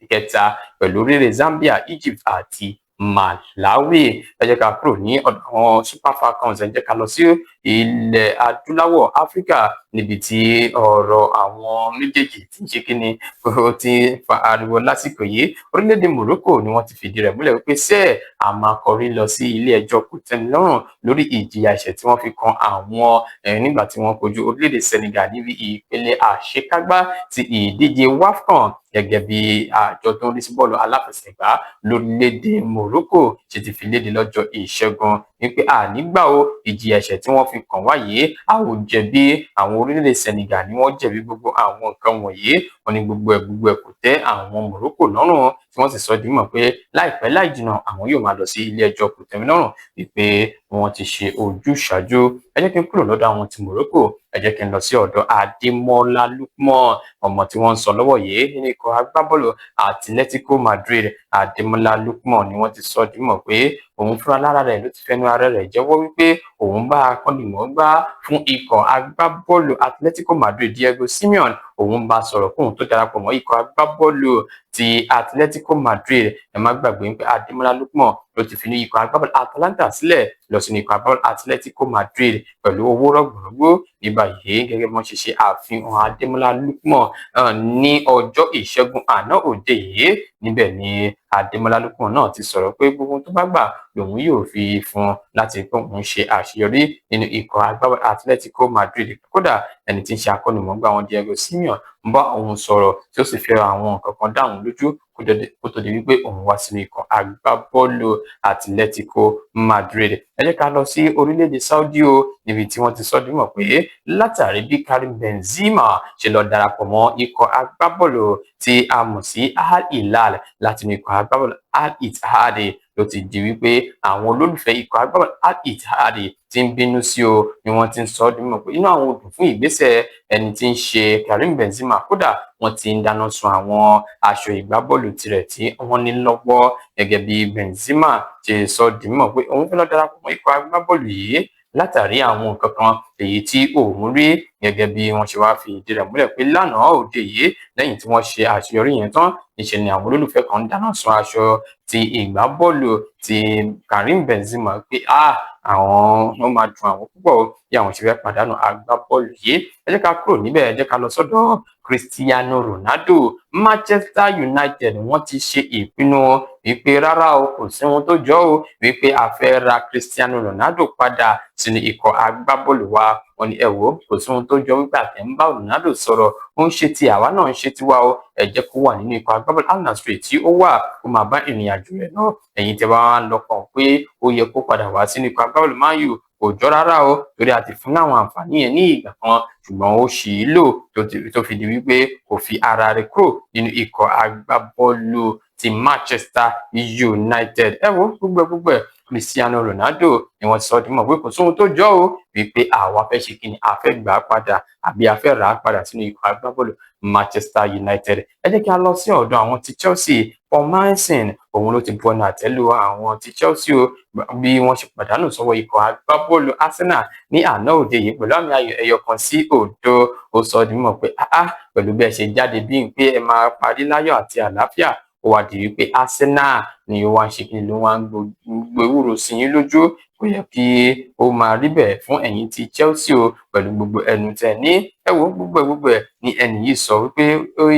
kẹta pẹ̀lú orílẹ̀ Zambia, Egypt àti Malawi. Ẹ jẹ́ ká kúrò ní ọ̀dọ̀ àwọn Super Falcons, ẹ jẹ́ ká lọ sí ilẹ̀ adúláwọ̀ Áfíríkà, níbi tí ọ̀rọ̀ àwọn méjèèjì tí ń ṣe kíni ó ti ń fa ariwo lásìkò yìí. Orílẹ̀-èdè Morocco ni wọ́n ti fìdí rẹ̀ múlẹ̀ wípé sẹ́ẹ̀ a máa kọrí lọ sí ilé ẹjọ́ kòtẹ́nilọ́rùn lórí ìjìyà ẹ̀ṣẹ̀ tí wọ́n fi kan àwọn nígbà tí wọ́n kojú orílẹ̀-èdè Senegal níbi ìpele àṣekágbá ti ìdíje WAFCON. Gẹ́gẹ́ bí àjọ tó ń rí sí bọ́ọ̀lù aláfẹsẹ̀gbá lórílẹ̀-èdè Morocco ṣe ti fi léde lọ́jọ́ Ìṣẹ́gun wípé ànígbà o, ìjìyà ẹ̀ṣẹ̀ tí wọ́n fi kàn wá yìí, a ò jẹ̀bi, àwọn orílẹ̀-èdè Senegal ni wọ́n jẹ̀bi gbogbo àwọn nǹkan wọ̀nyí. Wọ́n ní gbogbo ẹ̀ gbogbo ẹ̀ kò tẹ́ àwọn Morocco lọ́rùn, tí wọ́n sì sọ di mímọ̀ pé láìpẹ́ láì jìnnà, àwọn yóò máa lọ sí ilé ẹjọ́ kòtẹ́milọ́rùn wípé wọ́n ti ṣe ojúṣàájú. Ẹ jẹ́ kí n kúrò lọ́dọ̀ àwọn ti Morocco, ẹ jẹ́ kí n lọ sí ọ̀dọ̀ Adémọ́lá Lookman, ọmọ tí wọ́n ń sọ lọ́wọ́ yìí nínú ikọ̀ agbábọ́ọ̀lù Atletico Madrid. Adémọ́lá Lookman ni wọ́n ti sọ di mímọ̀ pé òun fúnra lára rẹ̀ ló ti fẹnu ara rẹ̀ jẹ́wọ́ wípé òun bá akọ́nimọ̀ọ́gbá fún ikọ̀ agbábọ́ọ̀lù Atletico Madrid, Diego Simeone. òun bá sọ̀rọ̀ kóun tó darapọ̀ mọ́ ikọ̀ agbábọ́ọ̀lù ti Atletico Madrid. Ẹ má gbàgbé pé Ademola Lookman ló ti fi ní ikọ̀ agbábọ́ọ̀lù Atalanta sílẹ̀ lọ sínú ikọ̀ agbábọ́ọ̀lù Atletico Madrid pẹ̀lú owó rọ̀gbọ̀rọ̀gbọ̀. Ní báyìí, gẹ́gẹ́ bí wọ́n ṣe ṣe àfihàn Ademola Lookman ní ọjọ́ Ìṣẹ́gun àná òde yìí, níbẹ̀ ni Ademola Lookman náà ti sọ̀rọ̀ pé gbogbo tó bá gbà lòun yóò fi fún láti pé òun ṣe àṣeyọrí nínú ikọ̀ agbábọ́ọ̀lù Atletico Madrid. Kódà, ẹni tí ń ṣe akọ́nimọ̀ọ́gbá wọn, Diego Simeone, ń bá òun sọ̀rọ̀ tí ó sì fi àwọn nǹkan kan dá òun lójú kó tó di wípé òun wá sínú ikọ̀ agbábọ́ọ̀lù Atletico Madrid. Ẹ jẹ́ ká lọ sí orílẹ̀-èdè Saudi o, níbi tí wọ́n ti sọ dímọ̀ pé látàrí bí Karim Benzema ṣe lọ darapọ̀ mọ́ ikọ̀ agbábọ́ọ̀lù tí a mọ̀ sí Al Hilal láti inú ikọ̀ agbábọ́ọ̀lù Al Ittihad, ló ti di wípé àwọn olólùfẹ́ ikọ̀ agbábọ́ọ̀lù Al Ittihad ti ń bínú sí o, ni wọ́n ti ń sọ ọ́ dímọ̀ pé inú àwọn ò dùn fún ìgbésẹ̀ ẹni tí ń ṣe Karim Benzema. Kódà, wọ́n ti ń dáná sun àwọn aṣọ ìgbábọ́ọ̀lù tirẹ̀ tí wọ́n ní lọ́wọ́. Gẹ́gẹ́ bí Benzema ṣe sọ dímọ̀ pé òun fẹ́ lọ darapọ̀ mọ́ ikọ̀ agbábọ́ọ̀lù yìí látàrí àwọn nǹkan kan èyí tí òun rí. Gẹ́gẹ́ bí wọ́n ṣe wá fi ìdí rẹ̀ múlẹ̀ pé lánàá òde yìí, lẹ́yìn tí wọ́n ṣe àṣeyọrí yẹn tán, níṣẹ́ ni àwọn olólùfẹ́ kan ń dáná sun aṣọ ti ìgbábọ́ọ̀lù ti Karim Benzema pé àwọn wọn máa dùn àwọn púpọ̀ bí àwọn ṣe fẹ́ pàdánù agbábọ́ọ̀lù yìí. Ẹ jẹ́ ká kúrò níbẹ̀, ẹ jẹ́ ká lọ sọ́dọ̀ Cristiano Ronaldo. Manchester United, wọ́n ti ṣe ìpinnu wípé rárá o, kò sí ohun tó jọ o, wípé a fẹ́ ra Cristiano Ronaldo padà sínú ikọ̀ agbábọ́ọ̀lù wa. Wọ́n ní ẹ wò, kò sí ohun tó jọ wípé àtẹ̀ ń bá Ronaldo sọ̀rọ̀, ó ń ṣe ti àwa náà ń ṣe tiwa o. Ẹ jẹ́ kó wà nínú ikọ̀ agbábọ́ọ̀lù Al Nassr tí ó wà, kó máa bá ìrìn àjò rẹ̀ lọ. Ẹ̀yin tẹ́ bá wá ń lọ́kàn pé ó yẹ kó padà wá sínú ikọ̀ agbábọ́ọ̀lù Man U, kò jọ rárá o, torí a ti fún láwọn àǹfààní yẹn ní ìgbà kan, ṣùgbọ́n ó ṣì í lò tó fi di wípé kò fi ara rẹ̀ kúrò nínú ikọ̀ agbábọ́ọ̀lù ti Manchester United. Ẹ wo, gbogbo ẹ gbogbo ẹ, Cristiano Ronaldo ni wọ́n ti sọ dímọ̀ pé kò sóhun tó jọ o, wípé àwa fẹ́ ṣe kí ni, a fẹ́ gbà á padà àbí a fẹ́ rà á padà sínú ikọ̀ agbábọ́ọ̀lù Manchester United. Ẹ jẹ́ kí a lọ sí ọ̀dọ̀ àwọn ti Chelsea. Paul Merson, òun ló ti bu ẹnu àtẹ́ lu àwọn ti Chelsea o, bí wọ́n ṣe pàdánù sọ́wọ́ ikọ̀ agbábọ́ọ̀lù Arsenal ní àná òde yìí pẹ̀lú àmì ayò 1-0. Ó sọ di mímọ̀ pé áá, pẹ̀lú bí ẹ ṣe jáde bí n pé ẹ máa parí láyọ̀ àti àlàáfíà, ó wá di wípé Arsenal ni ó wá ń ṣe kí ni, ló wá ń gbé ewúro sí yín lójú. Kò yẹ kí ó máa rí bẹ́ẹ̀ fún ẹ̀yin ti Chelsea o, pẹ̀lú gbogbo ẹnu tẹ́ ní. Ẹ wo, gbogbo ẹ gbogbo ẹ ní ẹni yìí sọ wípé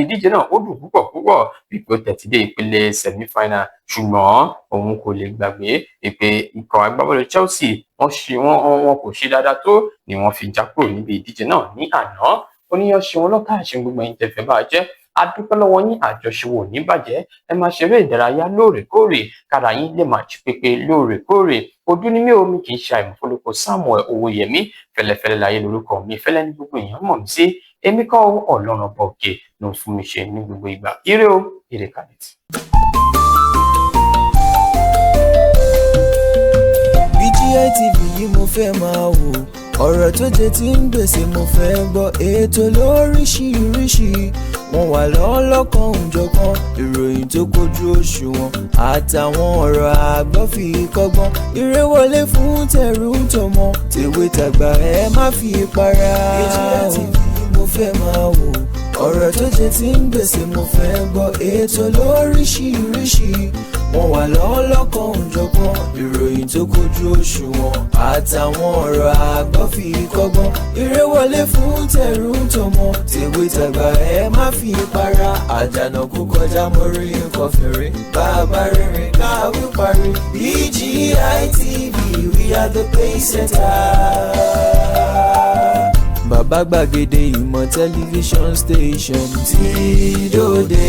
ìdíje náà ó dùn púpọ̀ púpọ̀, wípé ó tẹ̀tí dé ìpele semi-final, ṣùgbọ́n òun kò lè gbàgbé wípé ikọ̀ agbábọ́ọ̀lù Chelsea, wọ́n ṣe wọ́n kò ṣe dáadáa tó ni wọ́n fi já kúrò níbi ìdíje náà ní àná. Oníyan ṣe wọn lọ́kà ṣe gbogbo ẹ̀yin tẹ̀fẹ́ bá jẹ́, a dúpẹ́ lọ́wọ́ yín. Àjọṣe ò ní bàjẹ́. Ẹ máa ṣeré ìdárayá lóòrèkóòrè kára yín lè máa jí pépé lóòrèkóòrè. Ojú ní mí omi kì í ṣe àìmọ̀fólókò. Samuel Owóyẹmí Fẹlẹfẹlẹ láyé lórúkọ mi, fẹlẹ ní gbogbo èèyàn mọ̀ mí sí. Èmi kọ́, Ọlọ́run ọba òkè ló ń fún mi ṣe ní gbogbo ìgbà. Ire o, ire kàbìtì. BGI TV yìí mo fẹ́ máa wò, ọ̀rọ̀ tó jẹ ti ń gbèsè mo fẹ́ gbọ́, ètò lóríṣiríṣi, wọ́n wà lọ́lọ́kan òjọ̀kan, ìròyìn tó kojú òṣùwọ̀n àtàwọn ọ̀rọ̀ àgbọ́ fi kọ́gbọ́n. Eré wọlé fún tẹ̀rù tọmọ, tèwe tàgbà, ẹ má fi para. BGI TV mo fẹ́ máa wò, ọ̀rọ̀ tó jẹ ti ń gbèsè mo fẹ́ gbọ́, ètò lóríṣiríṣi, wọ́n wà lọ́lọ́kan òjọ̀kan, ìròyìn tó kojú òṣùwọ̀n àtàwọn ọ̀rọ̀ àgbọ́ fi kọ́gbọ́n. Eré wọlé fún tẹ̀rù tọmọ, tèwe tàgbà, ẹ má fi para. Àjànà kú kọjá mórí nǹkan fèrè, bàbá rere káwí parí. BGI TV, we are the pace setter. Bàbá gbàgede ìmọ̀ tẹlifíṣọ̀n station tí dòde.